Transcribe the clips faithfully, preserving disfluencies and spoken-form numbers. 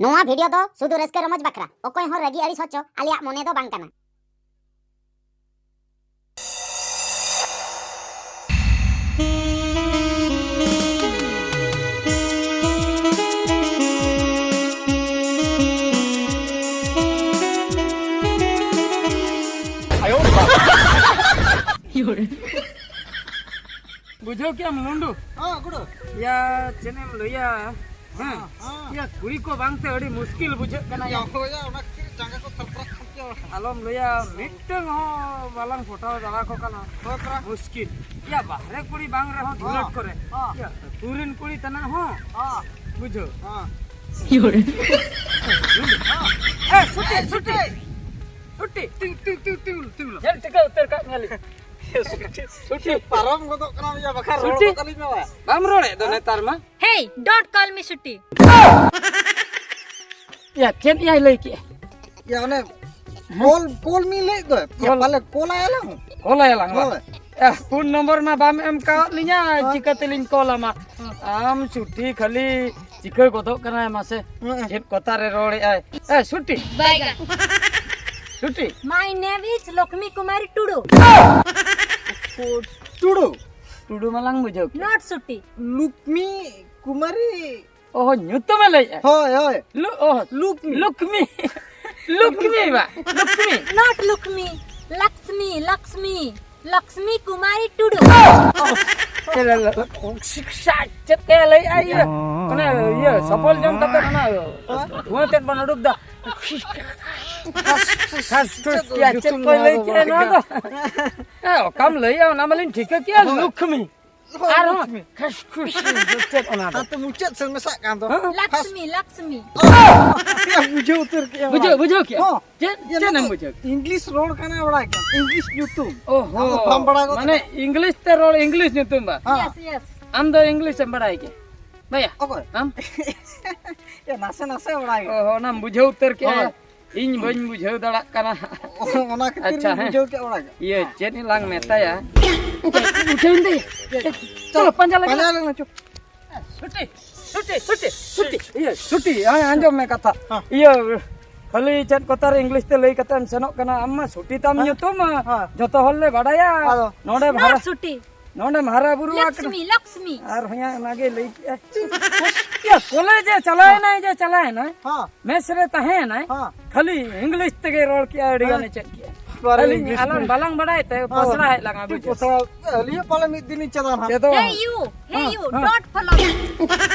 ᱱᱚᱣᱟ ᱵᱷᱤᱰᱤᱭᱳ ᱫᱚ ᱥᱩᱫᱷᱩ ᱨᱟᱹᱥᱠᱟᱹ ᱨᱚᱢᱚᱡᱽ ᱵᱟᱠᱷᱨᱟ, ᱚᱠᱚᱭ ᱦᱚᱸ ᱨᱟᱹᱜᱤ ᱟᱹᱲᱤᱥ ᱦᱚᱪᱚ ᱟᱞᱮᱭᱟᱜ ᱢᱚᱱᱮ ᱫᱚ ᱵᱟᱝ ᱠᱟᱱᱟ᱾ ᱵᱩᱡᱷᱟᱹᱣ ᱠᱮᱜᱼᱟᱢ ᱞᱩᱸᱰᱩ? ᱦᱮᱸ, ᱜᱩᱰᱩ᱾ ᱭᱟ, ᱪᱮᱫ ᱮᱢ ᱞᱟᱹᱭᱟ? ᱦᱮᱸ᱾ ᱦᱮᱸ᱾ ᱭᱟ, ᱠᱩᱲᱤ ᱠᱚ ᱵᱟᱝᱛᱮ ᱟᱹᱰᱤ ᱢᱩᱥᱠᱤᱞ ᱵᱩᱡᱷᱟᱹᱜ ᱠᱟᱱᱟ ᱭᱟ᱾ ᱭᱟ, ᱦᱳᱭ ᱭᱟ, ᱚᱱᱟ ᱠᱷᱟᱹᱛᱤᱨ ᱡᱟᱸᱜᱟ ᱠᱚ ᱛᱷᱟᱨ ᱛᱷᱟᱨ ᱠᱟᱱ ᱛᱤᱧᱟ᱾ ᱟᱞᱚᱢ ᱞᱟᱹᱭᱟ, ᱢᱤᱫᱴᱟᱝ ᱦᱚᱸ ᱵᱟᱞᱟᱝ ᱯᱚᱴᱟᱣ ᱫᱟᱲᱟ ᱠᱚ ᱠᱟᱱᱟ᱾ ᱦᱳᱭ ᱯᱟᱨᱟ᱾ ᱢᱩᱥᱠᱤᱞ᱾ ᱭᱟ, ᱵᱟᱦᱨᱮ ᱠᱩᱲᱤ ᱵᱟᱝ ᱨᱮᱦᱚᱸ ᱫᱷᱩᱞᱟᱹᱴ ᱦᱮᱸ᱾ ᱠᱚᱨᱮ᱾ ᱦᱮᱸ᱾ ᱭᱟ, ᱟᱹᱛᱩ ᱨᱮᱱ ᱠᱩᱲᱤ ᱛᱟᱱᱟᱜ ᱦᱚᱸ᱾ ᱦᱮᱸ᱾ ᱵᱩᱡᱷᱟᱹᱣ᱾ ᱦᱮᱸ᱾ ᱮ, ᱥᱩᱴᱤ, ᱥᱩᱴᱤ᱾ ᱥᱩᱴᱤ᱾ ᱴᱤᱝ, ᱴᱤᱝ, ᱴᱤᱝ, ᱴᱤᱝ, ᱴᱤᱝ᱾ ᱧᱮᱞ ᱴᱷᱤᱠᱟᱹ ᱩᱛᱟᱹᱨ ᱠᱟᱜ ᱧᱮᱞᱤᱧ᱾ ᱥᱩᱴᱤ, ᱥᱩᱴᱤ᱾ ᱯᱟᱨᱚᱢ ᱜᱚᱫᱚᱜ ᱠᱟᱱᱟ ᱭᱟ, ᱵᱟᱠᱷᱟᱱ ᱨᱚᱲ ᱥᱩᱴᱤ᱾ ᱜᱚᱫ ᱟᱹᱞᱤᱧ ᱢᱮ ᱵᱟᱭ᱾ ᱵᱟᱢ ᱨᱚᱲᱮᱫ ᱫᱚ ᱱᱮᱛᱟᱨ ᱢᱟ᱾ Hey, don't call me ᱥᱩᱴᱤ᱾ ᱭᱟ, ᱪᱮᱫ ᱭᱟᱭ ᱞᱟᱹᱭ ᱠᱮᱜᱼᱟ? ᱭᱟ, ᱚᱱᱮ ᱦᱮᱸ? ᱠᱚᱞ, ᱠᱚᱞ ᱢᱤ ᱞᱟᱹᱭᱮᱫ ᱫᱚ᱾ ᱭᱟ, ᱠᱚᱞ᱾ ᱯᱟᱞᱮ ᱠᱚᱞ ᱟᱭᱟᱞᱟᱝ᱾ ᱠᱚᱞ ᱟᱭᱟᱞᱟᱝ ᱵᱟ? ᱦᱳᱭ᱾ ᱭᱟ, ᱯᱷᱳᱱ ᱱᱚᱢᱵᱚᱨ ᱢᱟ ᱵᱟᱢ ᱮᱢ ᱠᱟᱣᱟᱫ ᱞᱤᱧᱟ, ᱦᱮᱸ᱾ ᱪᱤᱠᱟᱹ ᱛᱮᱞᱤᱧ ᱠᱚᱞ ᱟᱢᱟ? ᱦᱮᱸ᱾ ᱟᱢ ᱥᱩᱴᱤ ᱠᱷᱟᱹᱞᱤ ᱪᱤᱠᱟᱹ ᱜᱚᱫᱚᱜ ᱠᱟᱱᱟᱭ ᱢᱟᱥᱮ? ᱦᱮᱸ᱾ ᱪᱮᱫ ᱠᱚᱛᱟ ᱨᱮ ᱨᱚᱲᱮᱫ ᱟᱭ? ᱮ, ᱥᱩᱴᱤ᱾ ᱵᱟᱭᱜᱟᱱ᱾ ᱥᱩᱴᱤ᱾ My name is Lakshmi Kumari ᱴᱩᱰᱩ᱾ ᱴᱩᱰᱩ᱾ ᱴᱩᱰᱩ ᱢᱟᱞᱟᱝ ᱵᱩᱡᱷᱟᱹᱣ ᱠᱮᱫ᱾ Not ᱥᱩᱴᱤ᱾ ᱞᱩᱠᱢᱤ ᱠᱩᱢᱟᱨᱤ᱾ ᱚᱦᱚ, ᱧᱩᱛᱩᱢᱮ ᱞᱟᱹᱭᱮᱫᱼᱟ᱾ ᱦᱳᱭ, ᱦᱳᱭ᱾ ᱞᱩ-, ᱚᱦᱚ, ᱞᱩᱠᱢᱤ᱾ ᱞᱩᱠᱢᱤ᱾ ᱞᱩᱠᱢᱤ ᱵᱟ, ᱞᱩᱠᱢᱤ᱾ Not ᱞᱩᱠᱢᱤ, ᱞᱟᱠᱥᱢᱤ, ᱞᱟᱠᱥᱢᱤ, ᱞᱟᱠᱥᱢᱤ ᱠᱩᱢᱟᱨᱤ ᱴᱩᱰᱩ᱾ ᱪᱮᱫ ᱮ ᱞᱟᱹᱭᱮᱫᱼᱟ ᱤᱭᱟᱹ? ᱚᱱᱟ ᱤᱭᱟᱹ ᱥᱚᱯᱚᱞ ᱡᱚᱢ ᱠᱟᱛᱮ ᱚᱱᱟ ᱫᱷᱩᱣᱟᱹ ᱛᱮᱫ ᱵᱚᱱ ᱩᱰᱩᱠ ᱫᱟ᱾ ᱠᱷᱟᱥ ᱠᱷᱩᱥ ᱪᱮᱫ ᱭᱟ, ᱪᱮᱫ ᱧᱩᱛᱩᱢ ᱠᱚᱭ ᱱᱚᱣᱟ ᱞᱟᱹᱭ ᱫᱚ ᱠᱮᱫ ᱵᱚᱞᱮ ᱱᱚᱣᱟ ᱫᱚ? ᱦᱮᱸ, ᱚᱠᱟᱢ ᱞᱟᱹᱭᱟ ᱚᱱᱟ ᱢᱟᱞᱤᱧ ᱴᱷᱤᱠᱟᱹ ᱠᱮᱜᱼᱟ, ᱦᱳᱭ᱾ ᱞᱩᱠᱢᱤ᱾ ᱦᱳᱭ, ᱟᱨᱦᱚᱸ ᱞᱩᱠᱢᱤ᱾ ᱠᱷᱟᱥ ᱠᱷᱩᱥ ᱪᱮᱫ ᱚᱱᱟ ᱫᱚ? ᱦᱟᱱᱛᱮ ᱢᱩᱪᱟᱹᱫ ᱥᱮᱫ ᱢᱮᱥᱟᱜ ᱠᱟᱱ ᱫᱚ᱾ ᱦᱮᱸ? ᱞᱟᱠᱥᱢᱤ, ᱞᱟᱠᱥᱢᱤ᱾ ᱭᱟ, ᱵᱩᱡᱷᱟᱹᱣ ᱩᱛᱟᱹᱨ ᱠᱮᱜᱼᱟ ᱵᱩᱡᱷᱟᱹᱣ, ᱵᱟᱲᱟᱭ᱾ ᱵᱩᱡᱷᱟᱹᱣ ᱠᱮᱜᱼᱟ? ᱦᱚᱸ᱾ ᱪᱮᱫ, ᱭᱟ, ᱪᱮᱫ ᱱᱚᱣᱟ ᱮᱢ ᱫᱚ ᱵᱩᱡᱷᱟᱹᱣ ᱠᱮᱜᱼᱟ? ᱤᱝᱞᱤᱥ ᱨᱚᱲ ᱠᱟᱱᱟ ᱵᱟᱲᱟᱭ ᱠᱮᱜᱼᱟᱢ? ᱤᱝᱞᱤᱥ ᱧᱩᱛᱩᱢ᱾ ᱚᱦᱚ᱾ ᱟᱢ ᱫᱚ ᱵᱟᱢ ᱵᱟᱲᱟᱭ ᱜᱚᱫ ᱢᱟᱱᱮ ᱠᱟᱜᱼᱟ? ᱤᱝᱞᱤᱥ ᱛᱮ ᱨᱚᱲ, ᱤᱝᱞᱤᱥ ᱧᱩᱛᱩᱢ ᱵᱟ? ᱦᱮᱸ᱾ Yes, yes. ᱟᱢ ᱫᱚ ᱤᱝᱞᱤᱥ ᱮᱢ ᱵᱟᱲᱟᱭ ᱜᱮᱭᱟ? ᱵᱟᱭᱟ? ᱚᱠᱚᱭ? ᱟᱢ? ᱭᱟ, ᱱᱟᱥᱮ ᱱᱟᱥᱮ ᱵᱟᱲᱟᱭ ᱜᱮ᱾ ᱚᱦᱚ, ᱚᱱᱟᱢ ᱵᱩᱡᱷᱟᱹᱣ ᱩᱛᱟᱹᱨ ᱠᱮᱜᱼᱟ᱾ ᱦᱳᱭ᱾ ᱤᱧ ᱵᱟᱹᱧ ᱵᱩᱡᱷᱟᱹᱣ ᱫᱟᱲᱮᱭᱟᱜ ᱠᱟᱱᱟ᱾ ᱚᱱᱟ ᱠᱷᱟᱹᱛᱤᱨ ᱟᱪᱪᱷᱟ, ᱤᱧ ᱦᱮᱸ᱾ ᱵᱩᱡᱷᱟᱹᱣ ᱠᱮᱫ ᱚᱱᱟ ᱜᱮ᱾ ᱤᱭᱟᱹ, ᱦᱮᱸ᱾ ᱪᱮᱫ ᱞᱟᱝ ᱢᱮᱛᱟᱭᱟ? ᱩᱴᱷᱟᱹᱣ ᱤᱧ ᱫᱟᱹᱭ᱾ ᱪᱮᱫ? ᱪᱚᱞᱚ, ᱯᱟᱸᱡᱟ ᱞᱟᱜᱟ᱾ ᱯᱟᱸᱡᱟ ᱞᱟᱜᱟ ᱪᱚ᱾ ᱥᱩᱴᱤ᱾ ᱪᱷᱩᱴᱤ, ᱪᱷᱩᱴᱤ, ᱪᱷᱩᱴᱤ᱾ ᱤᱭᱟᱹ, ᱪᱷᱩᱴᱤ, ᱦᱮᱸ, ᱟᱸᱡᱚᱢ ᱢᱮ ᱠᱟᱛᱷᱟ᱾ ᱦᱮᱸ᱾ ᱤᱭᱟᱹ, ᱠᱷᱟᱹᱞᱤ ᱪᱮᱫ ᱠᱚᱛᱟᱨ ᱤᱝᱞᱤᱥ ᱛᱮ ᱞᱟᱹᱭ ᱠᱟᱛᱮᱢ ᱥᱮᱱᱚᱜ ᱠᱟᱱᱟ? ᱟᱢ ᱢᱟ ᱪᱷᱩᱴᱤ ᱛᱟᱢ ᱦᱮᱸ᱾ ᱧᱩᱛᱩᱢ, ᱦᱮᱸ᱾ ᱡᱚᱛᱚ ᱦᱚᱲ ᱞᱮ ᱵᱟᱰᱟᱭᱟ᱾ ᱟᱫᱚ? ᱱᱚᱰᱮ ᱱᱚ ᱵᱷᱟᱨᱟ, ᱪᱷᱩᱴᱤ᱾ ᱱᱚᱰᱮᱢ ᱦᱟᱨᱟ ᱵᱩᱨᱩ ᱟᱠᱟᱱᱟ᱾ ᱞᱚᱠᱥᱢᱤ, ᱞᱚᱠᱥᱢᱤ᱾ ᱟᱨ ᱦᱚᱸᱭᱟ ᱚᱱᱟᱜᱮ ᱞᱟᱹᱭ ᱠᱮᱜᱼᱟ᱾ ᱤᱭᱟᱹ, ᱠᱚᱞᱮᱡᱽ ᱮ ᱪᱟᱞᱟᱣᱮᱱᱟᱭ ᱡᱮ ᱪᱟᱞᱟᱣᱮᱱᱟᱭ᱾ ᱦᱮᱸ᱾ ᱢᱮᱥ ᱨᱮ ᱛᱟᱦᱮᱸᱭᱮᱱᱟᱭ᱾ ᱦᱮᱸ᱾ ᱠᱷᱟᱹᱞᱤ ᱤᱝᱞᱤᱥ ᱛᱮᱜᱮ ᱨᱚᱲ ᱠᱮᱜᱼᱟ, ᱟᱹᱰᱤ ᱦᱮᱸ᱾ ᱜᱟᱱᱮ ᱪᱮᱫ ᱠᱮᱜᱼᱟ᱾ ᱵᱟᱨᱮ ᱠᱷᱟᱹᱞᱤ ᱤᱝᱞᱤᱥ ᱟᱞᱟᱝ ᱛᱮ᱾ ᱵᱟᱞᱟᱝ ᱵᱟᱰᱟᱭ ᱛᱮ ᱦᱮᱸ᱾ ᱯᱚᱥᱲᱟ ᱦᱮᱡ ᱞᱟᱝᱟ, ᱴᱷᱤᱠ ᱵᱩᱡᱷᱟᱹᱣ᱾ ᱯᱚᱥᱲᱟ, ᱟᱹᱞᱤᱧ ᱦᱚᱸ ᱯᱟᱞᱮ ᱢᱤᱫ ᱫᱤᱱ ᱞᱤᱧ ᱪᱟᱞᱟᱜᱼᱟ ᱱᱟᱦᱟᱜ᱾ ᱪᱮᱫᱚᱜ ᱦᱮᱸ, ᱟᱢ᱾ ᱭᱩ, ᱦᱮᱸ, ᱦᱮᱸ, ᱭᱩ, ᱦᱮᱸ᱾ ᱰᱚᱱᱴ ᱯᱷᱚᱞᱳ ᱢᱤ᱾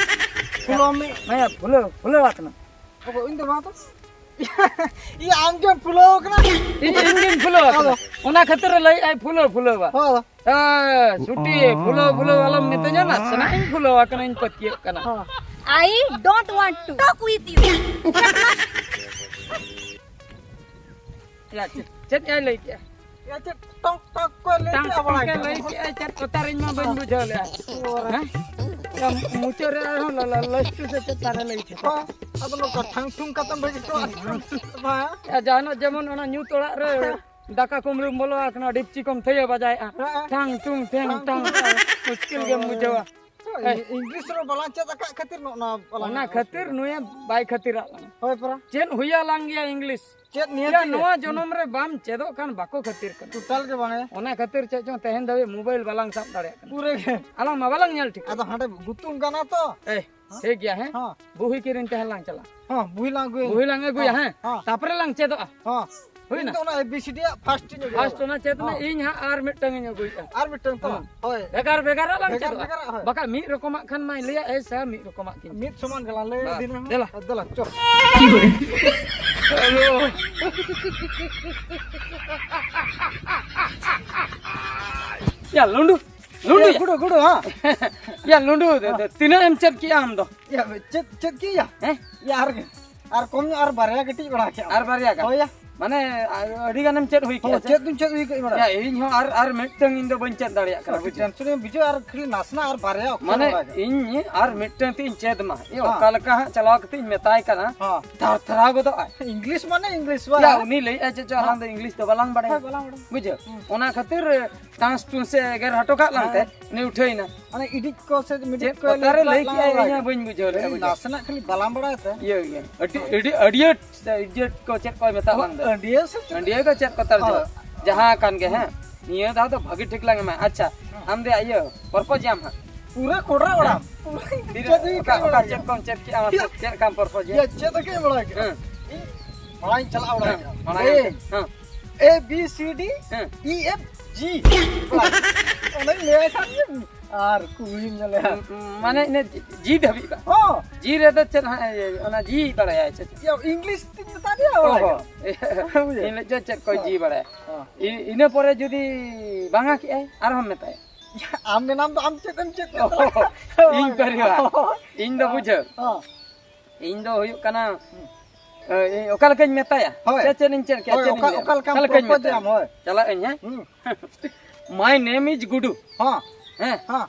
ᱯᱷᱚᱞᱳ ᱢᱤ᱾ ᱦᱮᱸ, ᱯᱷᱩᱞᱟᱹᱣ, ᱯᱷᱩᱞᱟᱹᱣ ᱟᱠᱟᱱᱟ᱾ ᱚᱠᱚᱭ, ᱤᱧ ᱫᱚ ᱵᱟᱝ ᱛᱚ᱾ ᱤᱭᱟᱹ, ᱟᱢ ᱜᱮᱢ ᱯᱷᱩᱞᱟᱹᱣ ᱠᱟᱱᱟ᱾ ᱤᱧ, ᱤᱧ ᱜᱤᱧ ᱯᱷᱩᱞᱟᱹᱣ ᱟᱠᱟᱱᱟ᱾ ᱟᱫᱚ᱾ ᱚᱱᱟ ᱠᱷᱟᱹᱛᱤᱨ ᱮ ᱞᱟᱹᱭᱮᱫᱼᱟᱭ ᱯᱷᱩᱞᱟᱹᱣ, ᱯᱷᱩᱞᱟᱹᱣ ᱵᱟ᱾ ᱦᱚᱸ᱾ ᱮ, ᱥᱩᱴᱤ, ᱯᱷᱩᱞᱟᱹᱣ, ᱯᱷᱩᱞᱟᱹᱣ ᱟᱞᱚᱢ ᱢᱤᱛᱟᱹᱧᱟ, ᱱᱟᱥᱮᱱᱟᱜ ᱤᱧ ᱯᱷᱩᱞᱟᱹᱣ ᱟᱠᱟᱱᱟ, ᱤᱧ ᱯᱟᱹᱛᱭᱟᱹᱜ ᱠᱟᱱᱟ᱾ ᱦᱚᱸ᱾ I don't want to talk with you. ᱭᱟ, ᱪᱮᱫ, ᱪᱮᱫ ᱮ ᱞᱟᱹᱭ ᱠᱮᱜᱼᱟ? ᱭᱟ, ᱪᱮᱫ ᱴᱚᱠ ᱴᱚᱠ ᱠᱚ ᱞᱟᱹᱭ ᱴᱟᱝ ᱠᱮᱜᱼᱟ ᱵᱟᱲᱟᱭ ᱴᱚᱠ ᱮ ᱠᱟᱱᱟ? ᱞᱟᱹᱭ ᱠᱮᱜᱼᱟ, ᱪᱮᱫ ᱠᱚᱛᱟᱨ ᱤᱧ ᱢᱟ ᱵᱟᱹᱧ ᱵᱩᱡᱷᱟᱹᱣ ᱞᱮᱜᱼᱟ᱾ ᱚ᱾ ᱦᱮᱸ? ᱭᱟ, ᱢᱩᱪᱟᱹᱫ ᱨᱮ ᱟᱨᱦᱚᱸ ᱞᱟ-, ᱞᱟ-, ᱞᱟᱥᱴᱩ ᱥᱮ ᱪᱮᱫ ᱛᱟᱨᱮ ᱞᱟᱹᱭ ᱠᱮᱫᱟ? ᱦᱚᱸ, ᱟᱫᱚ ᱱᱚᱝᱠᱟ ᱴᱷᱟᱝ ᱴᱷᱩᱝ ᱠᱟᱛᱮᱢ ᱵᱟᱹᱜᱤ ᱦᱚᱴᱚ ᱠᱟᱜ ᱠᱷᱟᱱ ᱵᱟᱝ᱾ ᱭᱟ, ᱡᱟᱦᱟᱱᱟᱜ ᱡᱮᱢᱚᱱ ᱚᱱᱟ ᱧᱩᱛ ᱚᱲᱟᱜ ᱨᱮ ᱫᱟᱠᱟ ᱠᱩᱢᱵᱽᱲᱩᱢ ᱵᱚᱞᱚ ᱟᱠᱟᱱᱟ, ᱰᱤᱯᱪᱤ ᱠᱚᱢ ᱛᱷᱟᱹᱭᱟᱹ ᱵᱟᱡᱟᱭᱮᱜᱼᱟ᱾ ᱦᱮᱸ᱾ ᱴᱷᱟᱝ ᱴᱷᱩᱝ, ᱴᱷᱮᱝ ᱴᱷᱟᱝ᱾ ᱴᱷᱟᱝ᱾ ᱢᱩᱥᱠᱤᱞ ᱜᱮᱢ ᱵᱩᱡᱷᱟᱹᱣᱟ᱾ ᱤᱝ-, ᱤᱝᱞᱤᱥ ᱨᱮ ᱵᱟᱞᱟᱝ ᱪᱮᱫ ᱟᱠᱟᱫ ᱠᱷᱟᱹᱛᱤᱨ ᱱᱚᱜᱼᱚ ᱱᱟ ᱵᱟᱞᱟᱝ ᱚᱱᱟ ᱠᱷᱟᱹᱛᱤᱨ ᱱᱩᱭᱮ ᱵᱟᱭ ᱠᱷᱟᱹᱛᱤᱨᱟᱜ ᱞᱟᱝᱟ᱾ ᱦᱳᱭ ᱯᱟᱨᱟ᱾ ᱪᱮᱫ ᱦᱩᱭ ᱟᱞᱟᱝ ᱜᱮᱭᱟ ᱤᱝᱞᱤᱥ? ᱪᱮᱫ ᱱᱤᱭᱟᱹ ᱭᱟ, ᱛᱮᱜᱮ? ᱱᱚᱣᱟ ᱡᱚᱱᱚᱢ ᱨᱮ ᱵᱟᱢ ᱪᱮᱫᱚᱜ ᱠᱷᱟᱱ ᱵᱟᱠᱚ ᱠᱷᱟᱹᱛᱤᱨ ᱠᱟᱱᱟ᱾ ᱴᱳᱴᱟᱞ ᱜᱮ ᱵᱟᱝ ᱭᱟ᱾ ᱚᱱᱟ ᱠᱷᱟᱹᱛᱤᱨ ᱪᱮᱫ ᱪᱚᱝ ᱛᱮᱦᱮᱧ ᱫᱷᱟᱹᱵᱤᱡ ᱢᱳᱵᱟᱭᱤᱞ ᱵᱟᱞᱟᱝ ᱥᱟᱵ ᱫᱟᱲᱮᱭᱟᱜ ᱠᱟᱱᱟ᱾ ᱯᱩᱨᱟᱹ ᱜᱮ᱾ ᱟᱞᱟᱝ ᱢᱟ ᱵᱟᱞᱟᱝ ᱧᱮᱞ ᱴᱷᱤᱠ᱾ ᱟᱫᱚ ᱦᱟᱸᱰᱮ ᱜᱩᱛᱩᱢ ᱠᱟᱱᱟ ᱛᱚ᱾ ᱮᱭ, ᱦᱮᱸ? ᱴᱷᱤᱠ ᱜᱮᱭᱟ, ᱦᱮᱸ? ᱦᱮᱸ᱾ ᱵᱩᱦᱤ ᱠᱤᱨᱤᱧ ᱛᱟᱦᱮᱸ ᱞᱟᱝ ᱪᱟᱞᱟᱜᱼᱟ᱾ ᱦᱮᱸ, ᱵᱩᱦᱤ ᱞᱟᱝ ᱟᱹᱜᱩᱭᱟ᱾ ᱵᱩᱦᱤ ᱞᱟᱝ ᱟᱹᱜᱩᱭᱟ, ᱦᱮᱸ, ᱦᱮᱸ᱾ ᱦᱮᱸ᱾ ᱛᱟᱯᱚᱨᱮ ᱞᱟᱝ ᱪᱮᱫᱚᱜᱼᱟ᱾ ᱦᱮᱸ᱾ ᱦᱩᱭᱱᱟ? ᱤᱧ ᱫᱚ ᱚᱱᱟ A B C D ᱭᱟᱜ ᱯᱷᱟᱥᱴ ᱤᱧ ᱟᱹᱜᱩᱭᱟ᱾ ᱯᱷᱟᱥᱴ ᱚᱱᱟ ᱪᱮᱫ ᱢᱮ, ᱦᱮᱸ᱾ ᱤᱧ ᱦᱟᱸᱜ ᱟᱨ ᱢᱤᱫᱴᱟᱝ ᱤᱧ ᱟᱹᱜᱩᱭᱮᱫᱼᱟ᱾ ᱟᱨ ᱢᱤᱫᱴᱟᱝ ᱛᱚ? ᱦᱮᱸ᱾ ᱦᱳᱭ᱾ ᱵᱷᱮᱜᱟᱨ ᱵᱷᱮᱜᱟᱨᱟᱜ ᱞᱟᱝ ᱵᱷᱮᱜᱟᱨ ᱪᱮᱫᱚᱜᱼᱟ᱾ ᱵᱷᱮᱜᱟᱨᱟᱜ, ᱦᱳᱭ᱾ ᱵᱟᱠᱷᱟᱡ ᱢᱤᱫ ᱨᱚᱠᱚᱢᱟᱜ ᱠᱷᱟᱱ ᱢᱟᱧ ᱞᱟᱹᱭᱟ, ᱮᱭ ᱥᱮ ᱢᱤᱫ ᱨᱚᱠᱚᱢᱟᱜ ᱠᱤᱱ ᱢᱤᱫ ᱪᱮᱫ᱾ ᱥᱚᱢᱟᱱ ᱜᱮᱞᱟᱝ ᱞᱟᱹᱭ ᱵᱟ, ᱤᱫᱤ ᱞᱮᱱ ᱫᱮᱞᱟ᱾ ᱫᱮᱞᱟ, ᱪᱚ᱾ ᱦᱮᱞᱳ᱾ ᱭᱟ, ᱞᱩᱸᱰᱩ, ᱞᱩᱸᱰᱩ ᱮ, ᱭᱟ᱾ ᱜᱩᱰᱩ, ᱜᱩᱰᱩ, ᱦᱮᱸ᱾ ᱭᱟ, ᱞᱩᱸᱰᱩ, ᱫᱮ, ᱫᱮ, ᱛᱤᱱᱟᱹᱜ ᱮᱢ ᱪᱮᱫ ᱠᱮᱜᱼᱟ ᱟᱢ ᱫᱚ? ᱭᱟ, ᱪᱮᱫ, ᱪᱮᱫ ᱠᱮᱜᱼᱟ? ᱦᱮᱸ? ᱭᱟ, ᱟᱨ ᱟᱨ ᱠᱚᱢ ᱧᱚᱜ ᱟᱨ ᱵᱟᱨᱭᱟ ᱠᱟᱹᱴᱤᱡ ᱵᱟᱲᱟ ᱠᱮᱜᱼᱟ᱾ ᱟᱨ ᱵᱟᱨᱭᱟ ᱜᱟᱱ? ᱦᱳᱭ ᱭᱟ᱾ ᱢᱟᱱᱮ, ᱟ-, ᱟᱹᱰᱤ ᱜᱟᱱᱮᱢ ᱪᱮᱫ ᱦᱩᱭ ᱦᱚᱸ, ᱠᱮᱜᱼᱟ ᱥᱮ? ᱪᱮᱫ ᱫᱩᱧ ᱪᱮᱫ ᱦᱩᱭ ᱠᱮᱜᱼᱟ ᱵᱟᱲᱟ? ᱭᱟ, ᱤᱧ ᱦᱚᱸ ᱟᱨ, ᱟᱨ ᱢᱤᱫᱴᱟᱝ ᱤᱧ ᱫᱚ ᱵᱟᱹᱧ ᱪᱮᱫ ᱫᱟᱲᱮᱭᱟᱜ ᱠᱟᱱᱟ, ᱟᱹᱰᱤ ᱵᱩᱡᱷᱟᱹᱣ? ᱴᱮᱱᱥᱚᱱ ᱤᱧ ᱵᱩᱡᱷᱟᱹᱣᱟ ᱟᱨ ᱠᱷᱟᱹᱞᱤ ᱱᱟᱥᱮᱱᱟᱜ ᱟᱨ ᱵᱟᱨᱭᱟ ᱚᱠᱠᱷᱚᱨ ᱢᱟᱱᱮ, ᱵᱟᱲᱟᱭ ᱠᱟᱱᱟ᱾ ᱤᱧ ᱟᱨ ᱢᱤᱫᱴᱟᱝ ᱛᱮ ᱤᱧ ᱪᱮᱫ ᱢᱟ᱾ ᱤᱧ ᱦᱚᱸ᱾ ᱚᱠᱟ ᱞᱮᱠᱟ ᱦᱟᱸᱜ ᱪᱟᱞᱟᱣ ᱠᱟᱛᱮ ᱤᱧ ᱢᱮᱛᱟᱭ ᱠᱟᱱᱟ, ᱦᱚᱸ᱾ ᱛᱷᱟᱨ ᱛᱷᱟᱨᱟᱣ ᱜᱚᱫᱚᱜ ᱟᱭ᱾ ᱤᱝᱞᱤᱥ ᱢᱟᱱᱮ ᱤᱝᱞᱤᱥ ᱵᱟᱝ᱾ ᱭᱟ, ᱩᱱᱤ ᱞᱟᱹᱭᱮᱜᱼᱟᱭ ᱪᱮᱫ ᱪᱚ, ᱦᱚᱸ᱾ ᱟᱞᱟᱝ ᱫᱚ ᱤᱝᱞᱤᱥ ᱫᱚ ᱵᱟᱞᱟᱝ ᱵᱟᱲᱟᱭᱟ᱾ ᱦᱳᱭ, ᱵᱟᱞᱟᱝ ᱵᱟᱲᱟᱭᱟ᱾ ᱵᱩᱡᱷᱟᱹᱣ? ᱦᱩᱸ᱾ ᱚᱱᱟ ᱠᱷᱟᱹᱛᱤᱨ ᱴᱟᱸᱥ ᱴᱩᱸᱥ ᱮ ᱮᱜᱮᱨ ᱦᱚᱴᱚ ᱠᱟᱜ ᱞᱟᱝ ᱛᱮ, ᱦᱮᱸ᱾ ᱩᱱᱤ ᱩᱴᱷᱟᱹᱭᱮᱱᱟ᱾ ᱚᱱᱮ edit ᱠᱚ ᱥᱮ edit ᱪᱮᱫ ᱠᱚ ᱠᱚᱛᱟᱨᱮ ᱞᱟᱹᱭ ᱠᱮᱜᱼᱟ, ᱤᱧ ᱦᱚᱸ ᱵᱟᱹᱧ ᱵᱩᱡᱷᱟᱹᱣ ᱞᱮᱜᱼᱟ, ᱵᱩᱡᱷᱟᱹᱣ᱾ ᱱᱟᱥᱮᱱᱟᱜ ᱠᱷᱟᱹᱞᱤ ᱵᱟᱞᱟᱝ ᱵᱟᱲᱟᱭ ᱛᱮ᱾ ᱤᱭᱟᱹ, ᱤᱭᱟᱹ᱾ ᱟᱹᱰᱤ, ᱟᱹᱰᱤ, ᱟᱹᱰᱤ ᱟᱹᱰᱤᱭᱟᱹ ᱠᱚ ᱪᱮᱫ ᱠᱚ ᱢᱮᱛᱟᱜ ᱠᱟᱱ ᱫᱚ? ᱟᱹᱰᱤᱭᱟᱹ ᱥᱮ ᱪᱮᱫ? ᱟᱹᱰᱤᱭᱟᱹ ᱠᱚ ᱪᱮᱫ ᱠᱚ ᱛᱟᱨ ᱪᱚ? ᱦᱳᱭ᱾ ᱡᱟᱦᱟᱸ ᱠᱟᱱ ᱜᱮ, ᱦᱮᱸ᱾ ᱱᱤᱭᱟᱹ ᱫᱷᱟᱣ ᱫᱚ ᱵᱷᱟᱹᱜᱤ ᱴᱷᱤᱠ ᱞᱟᱝ ᱮᱢᱟ᱾ ᱟᱪᱪᱷᱟ, ᱦᱩᱸ᱾ ᱟᱢ ᱫᱚ ᱤᱭᱟᱹ, ᱯᱚᱨᱯᱚᱡᱤᱭᱟᱢ ᱦᱟᱸᱜ᱾ ᱯᱩᱨᱟᱹ ᱠᱚᱰᱨᱟ ᱚᱲᱟᱜ᱾ ᱯᱩᱨᱟᱹ ᱛᱤᱨᱮ ᱪᱮᱫ ᱦᱩᱭᱩᱜ ᱚᱠᱟ, ᱠᱟᱱᱟ ᱚᱠᱟ ᱵᱟᱲᱟᱭ ᱪᱮᱫ ᱠᱚᱢ ᱪᱮᱫ ᱠᱮᱜᱼᱟ? ᱢᱟᱥᱮ ᱪᱮᱫ ᱠᱟᱢ ᱯᱚᱨᱯᱚᱡᱤᱭᱟ? ᱤᱭᱟᱹ, ᱪᱮᱫ ᱦᱚᱸ ᱪᱮᱫ ᱵᱟᱲᱟᱭ ᱠᱟᱱᱟ? ᱦᱮᱸ᱾ ᱤᱧ ᱢᱟᱲᱟᱝ ᱪᱟᱞᱟᱜ ᱵᱟᱲᱟᱭ ᱦᱮᱸ, ᱠᱟᱱᱟ᱾ ᱢᱟᱲᱟᱝ ᱮᱭ, ᱮᱢ᱾ ᱦᱮᱸ᱾ A B C D ᱦᱮᱸ᱾ E F G᱾ ᱚᱱᱟᱧ ᱞᱟᱹᱭᱟᱭ ᱠᱷᱟᱱ ᱜᱮ ᱟᱨ ᱠᱩᱞᱦᱤᱢ ᱧᱮᱞᱮᱭᱟ᱾ ᱩᱸ, ᱩᱸ, ᱢᱟᱱᱮ ᱤᱱᱟᱹ ᱡᱤ ᱫᱷᱟᱹᱵᱤᱡ ᱵᱟᱝ? ᱦᱚᱸ᱾ ᱡᱤ ᱨᱮᱫᱚ ᱪᱮᱫ ᱦᱟᱸᱜ, ᱚᱱᱟ ᱡᱤ ᱵᱟᱲᱟᱭᱟᱭ ᱥᱮ ᱪᱮᱫ? ᱤᱭᱟᱹ, English ᱛᱤᱧ ᱢᱮᱛᱟ ᱫᱮᱭᱟ, ᱚ ᱵᱟᱲᱟᱭ ᱦᱚᱸ᱾ ᱠᱟᱱᱟ᱾ ᱵᱩᱡᱷᱟᱹᱣ? ᱤᱧ ᱞᱟᱹᱭ ᱪᱮᱫ, ᱪᱮᱫ ᱠᱚ ᱦᱚᱸ᱾ ᱡᱤ ᱵᱟᱲᱟᱭᱟ᱾ ᱦᱚᱸ᱾ ᱤ-, ᱤᱱᱟᱹ ᱯᱚᱨᱮ ᱡᱩᱫᱤ ᱵᱟᱝᱟ ᱠᱮᱜᱼᱟᱭ, ᱟᱨᱦᱚᱸ ᱢᱮᱛᱟᱭᱟ᱾ ᱟᱢ ᱢᱮᱱᱟᱢ ᱫᱚ ᱟᱢ ᱪᱮᱫ ᱮᱢ ᱪᱮᱫ ᱠᱮᱫ ᱚ, ᱛᱟᱞᱟᱝᱟ? ᱤᱧ ᱯᱟᱹᱨᱤᱣᱟᱨ᱾ ᱦᱚᱸ᱾ ᱤᱧ ᱫᱚ ᱵᱩᱡᱷᱟᱹᱣ᱾ ᱦᱚᱸ᱾ ᱤᱧ ᱫᱚ ᱦᱩᱭᱩᱜ ᱠᱟᱱᱟ, ᱦᱩᱸ᱾ ᱮ, ᱤᱧ ᱚᱠᱟ ᱞᱮᱠᱟᱧ ᱢᱮᱛᱟᱭᱟ? ᱦᱳᱭ᱾ ᱪᱮᱫ, ᱪᱮᱫ ᱤᱧ ᱪᱮᱫ ᱠᱮᱜᱼᱟ? ᱦᱳᱭ, ᱪᱮᱫ ᱤᱧ ᱚᱠᱟ, ᱞᱟᱹᱭᱟ? ᱚᱠᱟ ᱞᱮᱠᱟᱢ ᱚᱠᱟ ᱞᱮᱠᱟᱧ propose ᱢᱮᱛᱟᱭᱟ? ᱟᱢ? ᱦᱳᱭ᱾ ᱪᱟᱞᱟᱜ ᱟᱹᱧ, ᱦᱮᱸ? ᱦᱩᱸ᱾ My name is Gudu. ᱦᱚᱸ᱾ ᱦᱮᱸ᱾ ᱦᱚᱸ᱾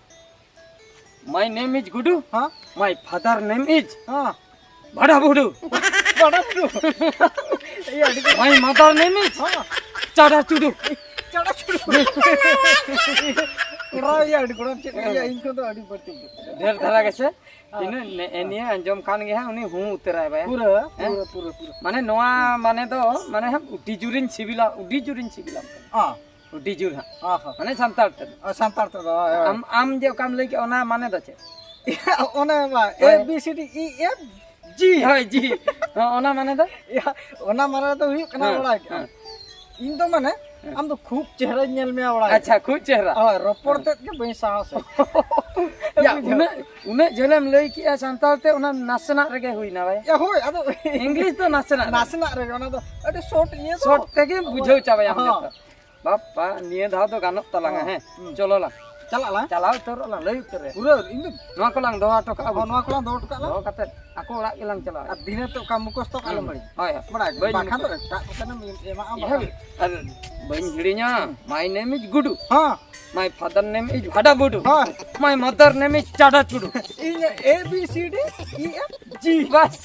My name is Gudu. ᱦᱚᱸ᱾ My father name is ᱦᱚᱸ᱾ ᱵᱷᱟᱰᱟ ᱵᱷᱩᱰᱩ᱾ ᱵᱷᱟᱰᱟ ᱵᱷᱩᱰᱩ᱾ ᱤᱭᱟᱹ, ᱟᱹᱰᱤ ᱠᱚ My mother name is ᱦᱚᱸ᱾ ᱪᱟᱰᱟ ᱪᱩᱰᱩ᱾ ᱪᱟᱰᱟ ᱪᱩᱰᱩ᱾ ᱠᱚᱲᱟ, ᱤᱭᱟᱹ, ᱟᱹᱰᱤ ᱜᱚᱲᱚᱢ ᱪᱮᱫ, ᱤᱭᱟᱹ, ᱤᱧ ᱠᱷᱚᱱ ᱫᱚ ᱟᱹᱰᱤ ᱵᱟᱹᱲᱛᱤ ᱜᱮ᱾ ᱰᱷᱮᱨ ᱫᱷᱟᱨᱟ ᱜᱮᱥᱮ? ᱦᱮᱸ᱾ ᱤᱱᱟᱹ ᱱᱮ-, ᱮ ᱱᱤᱭᱟᱹ ᱟᱸᱡᱚᱢ ᱠᱷᱟᱱ ᱜᱮ ᱦᱟᱸᱜ ᱩᱱᱤ ᱦᱩᱸ ᱩᱛᱟᱹᱨᱟᱭ ᱵᱟᱭᱟ᱾ ᱯᱩᱨᱟᱹ, ᱦᱮᱸ? ᱯᱩᱨᱟᱹ, ᱯᱩᱨᱟᱹ, ᱯᱩᱨᱟᱹ᱾ ᱢᱟᱱᱮ ᱱᱚᱣᱟ ᱢᱟᱱᱮ ᱫᱚ, ᱢᱟᱱᱮ ᱦᱟᱸᱜ ᱟᱹᱰᱤ ᱡᱳᱨᱤᱧ ᱥᱤᱵᱤᱞᱟ, ᱟᱹᱰᱤ ᱡᱳᱨᱤᱧ ᱥᱤᱵᱤᱞᱟᱢ ᱠᱟᱱᱟ᱾ ᱦᱚᱸ᱾ ᱟᱹᱰᱤ ᱡᱳᱨ ᱦᱟᱸᱜ᱾ ᱦᱚᱸ, ᱦᱚᱸ᱾ ᱢᱟᱱᱮ ᱥᱟᱱᱛᱟᱲ ᱛᱮᱫᱚ᱾ ᱚ, ᱥᱟᱱᱛᱟᱲ ᱛᱮᱫᱚ, ᱦᱳᱭ, ᱦᱳᱭ᱾ ᱟᱢ, ᱟᱢ ᱡᱮ ᱚᱠᱟᱢ ᱞᱟᱹᱭ ᱠᱮᱜᱼᱟ, ᱚᱱᱟ ᱢᱟᱱᱮ ᱫᱚ ᱪᱮᱫ? ᱚᱱᱮ ᱢᱟ, ᱦᱳᱭ᱾ A B C D E F G᱾ ᱦᱳᱭ, ᱡᱤ᱾ ᱦᱚᱸ, ᱚᱱᱟ ᱢᱟᱱᱮ ᱫᱚ? ᱭᱟ, ᱚᱱᱟ ᱢᱟᱱᱮ ᱫᱚ ᱦᱩᱭᱩᱜ ᱠᱟᱱᱟ, ᱦᱮᱸ, ᱵᱟᱲᱟᱭ ᱠᱮᱜᱼᱟᱢ? ᱦᱮᱸ᱾ ᱤᱧ ᱫᱚ ᱢᱟᱱᱮ, ᱦᱮᱸ᱾ ᱟᱢ ᱫᱚ ᱠᱷᱩᱵ ᱪᱮᱦᱨᱟᱧ ᱧᱮᱞ ᱢᱮᱭᱟ, ᱵᱟᱲᱟᱭ ᱟᱪᱪᱷᱟ, ᱠᱮᱜᱼᱟᱢ? ᱠᱷᱩᱵ ᱪᱮᱦᱨᱟ᱾ ᱦᱳᱭ, ᱨᱚᱯᱚᱲ ᱦᱮᱸ᱾ ᱛᱮᱫ ᱜᱮ ᱵᱟᱹᱧ ᱥᱟᱦᱟᱣ ᱥᱮ᱾ ᱭᱟ, ᱵᱩᱡᱷᱟᱹᱣ? ᱩᱱᱟᱹᱜ, ᱩᱱᱟᱹᱜ ᱡᱷᱟᱹᱞᱮᱢ ᱞᱟᱹᱭ ᱠᱮᱜᱼᱟ ᱥᱟᱱᱛᱟᱲ ᱛᱮ, ᱚᱱᱟ ᱱᱟᱥᱮᱱᱟᱜ ᱨᱮᱜᱮ ᱦᱩᱭᱱᱟ, ᱵᱟᱭᱟ᱾ ᱭᱟ, ᱦᱳᱭ, ᱟᱫᱚ English ᱫᱚ ᱱᱟᱥᱮᱱᱟᱜ ᱨᱮ᱾ ᱱᱟᱥᱮᱱᱟᱜ ᱨᱮᱜᱮ, ᱚᱱᱟ ᱫᱚ ᱟᱹᱰᱤ short ᱤᱭᱟᱹ ᱛᱚ᱾ Short ᱛᱮᱜᱮ ᱵᱩᱡᱷᱟᱹᱣ ᱪᱟᱵᱟᱭᱟᱢ ᱦᱚᱸ᱾ ᱡᱚᱛᱚ᱾ ᱵᱟᱯᱯᱟ, ᱱᱤᱭᱟᱹ ᱫᱷᱟᱣ ᱫᱚ ᱜᱟᱱᱚᱜ ᱛᱟᱞᱟᱝᱟ, ᱦᱚᱸ᱾ ᱦᱮᱸ? ᱦᱩᱸ᱾ ᱪᱚᱞᱚ ᱞᱟᱝ᱾ ᱪᱟᱞᱟᱜ ᱞᱟᱝ᱾ ᱪᱟᱞᱟᱣ ᱩᱛᱟᱹᱨᱚᱜ ᱞᱟᱝ, ᱞᱟᱹᱭ ᱩᱛᱟᱹᱨ ᱨᱮ᱾ ᱯᱩᱨᱟᱹ, ᱤᱧ ᱫᱚ ᱱᱚᱣᱟ ᱠᱚᱞᱟᱝ ᱫᱚᱦᱚ ᱦᱚᱴᱚ ᱠᱟᱜᱼᱟ, ᱦᱚᱸ, ᱵᱩᱡᱽ? ᱱᱚᱣᱟ ᱠᱚᱞᱟᱝ ᱫᱚᱦᱚ ᱦᱚᱴᱚ ᱠᱟᱜ ᱞᱟᱝ᱾ ᱫᱚᱦᱚ ᱠᱟᱛᱮ ᱟᱠᱚ ᱚᱲᱟᱜ ᱜᱮᱞᱟᱝ ᱪᱟᱞᱟᱜᱼᱟ᱾ ᱟᱨ ᱫᱤᱱᱟᱹ ᱛᱚ ᱚᱠᱟ ᱢᱩᱠᱷᱚᱥᱛᱚ ᱠᱟᱜ ᱞᱟᱝ ᱦᱩᱸ᱾ ᱵᱟᱹᱲᱤᱡ᱾ ᱦᱳᱭ, ᱦᱳᱭ᱾ ᱵᱟᱲᱟᱭ ᱵᱟᱹᱧ ᱵᱟᱠᱷᱟᱱ ᱫᱚ ᱢᱩᱠᱷᱚᱥᱛᱚ᱾ ᱮᱴᱟᱜ ᱠᱚ ᱥᱮᱱ ᱮᱢ ᱮᱢᱟᱜᱼᱟ, ᱤᱭᱟᱹ ᱵᱟᱠᱷᱟᱱ᱾ ᱦᱩᱭᱩᱜ᱾ ᱟᱨ ᱵᱟᱹᱧ ᱦᱤᱲᱤᱧᱟ, ᱦᱩᱸ᱾ My name is ᱜᱩᱰᱩ᱾ ᱦᱚᱸ᱾ My father name is ᱵᱷᱟᱰᱟ ᱵᱩᱰᱩ᱾ ᱦᱚᱸ᱾ My mother name is ᱪᱟᱰᱟ ᱪᱩᱰᱩ᱾ ᱤᱧ A B C D E F G᱾ ᱵᱟᱥ᱾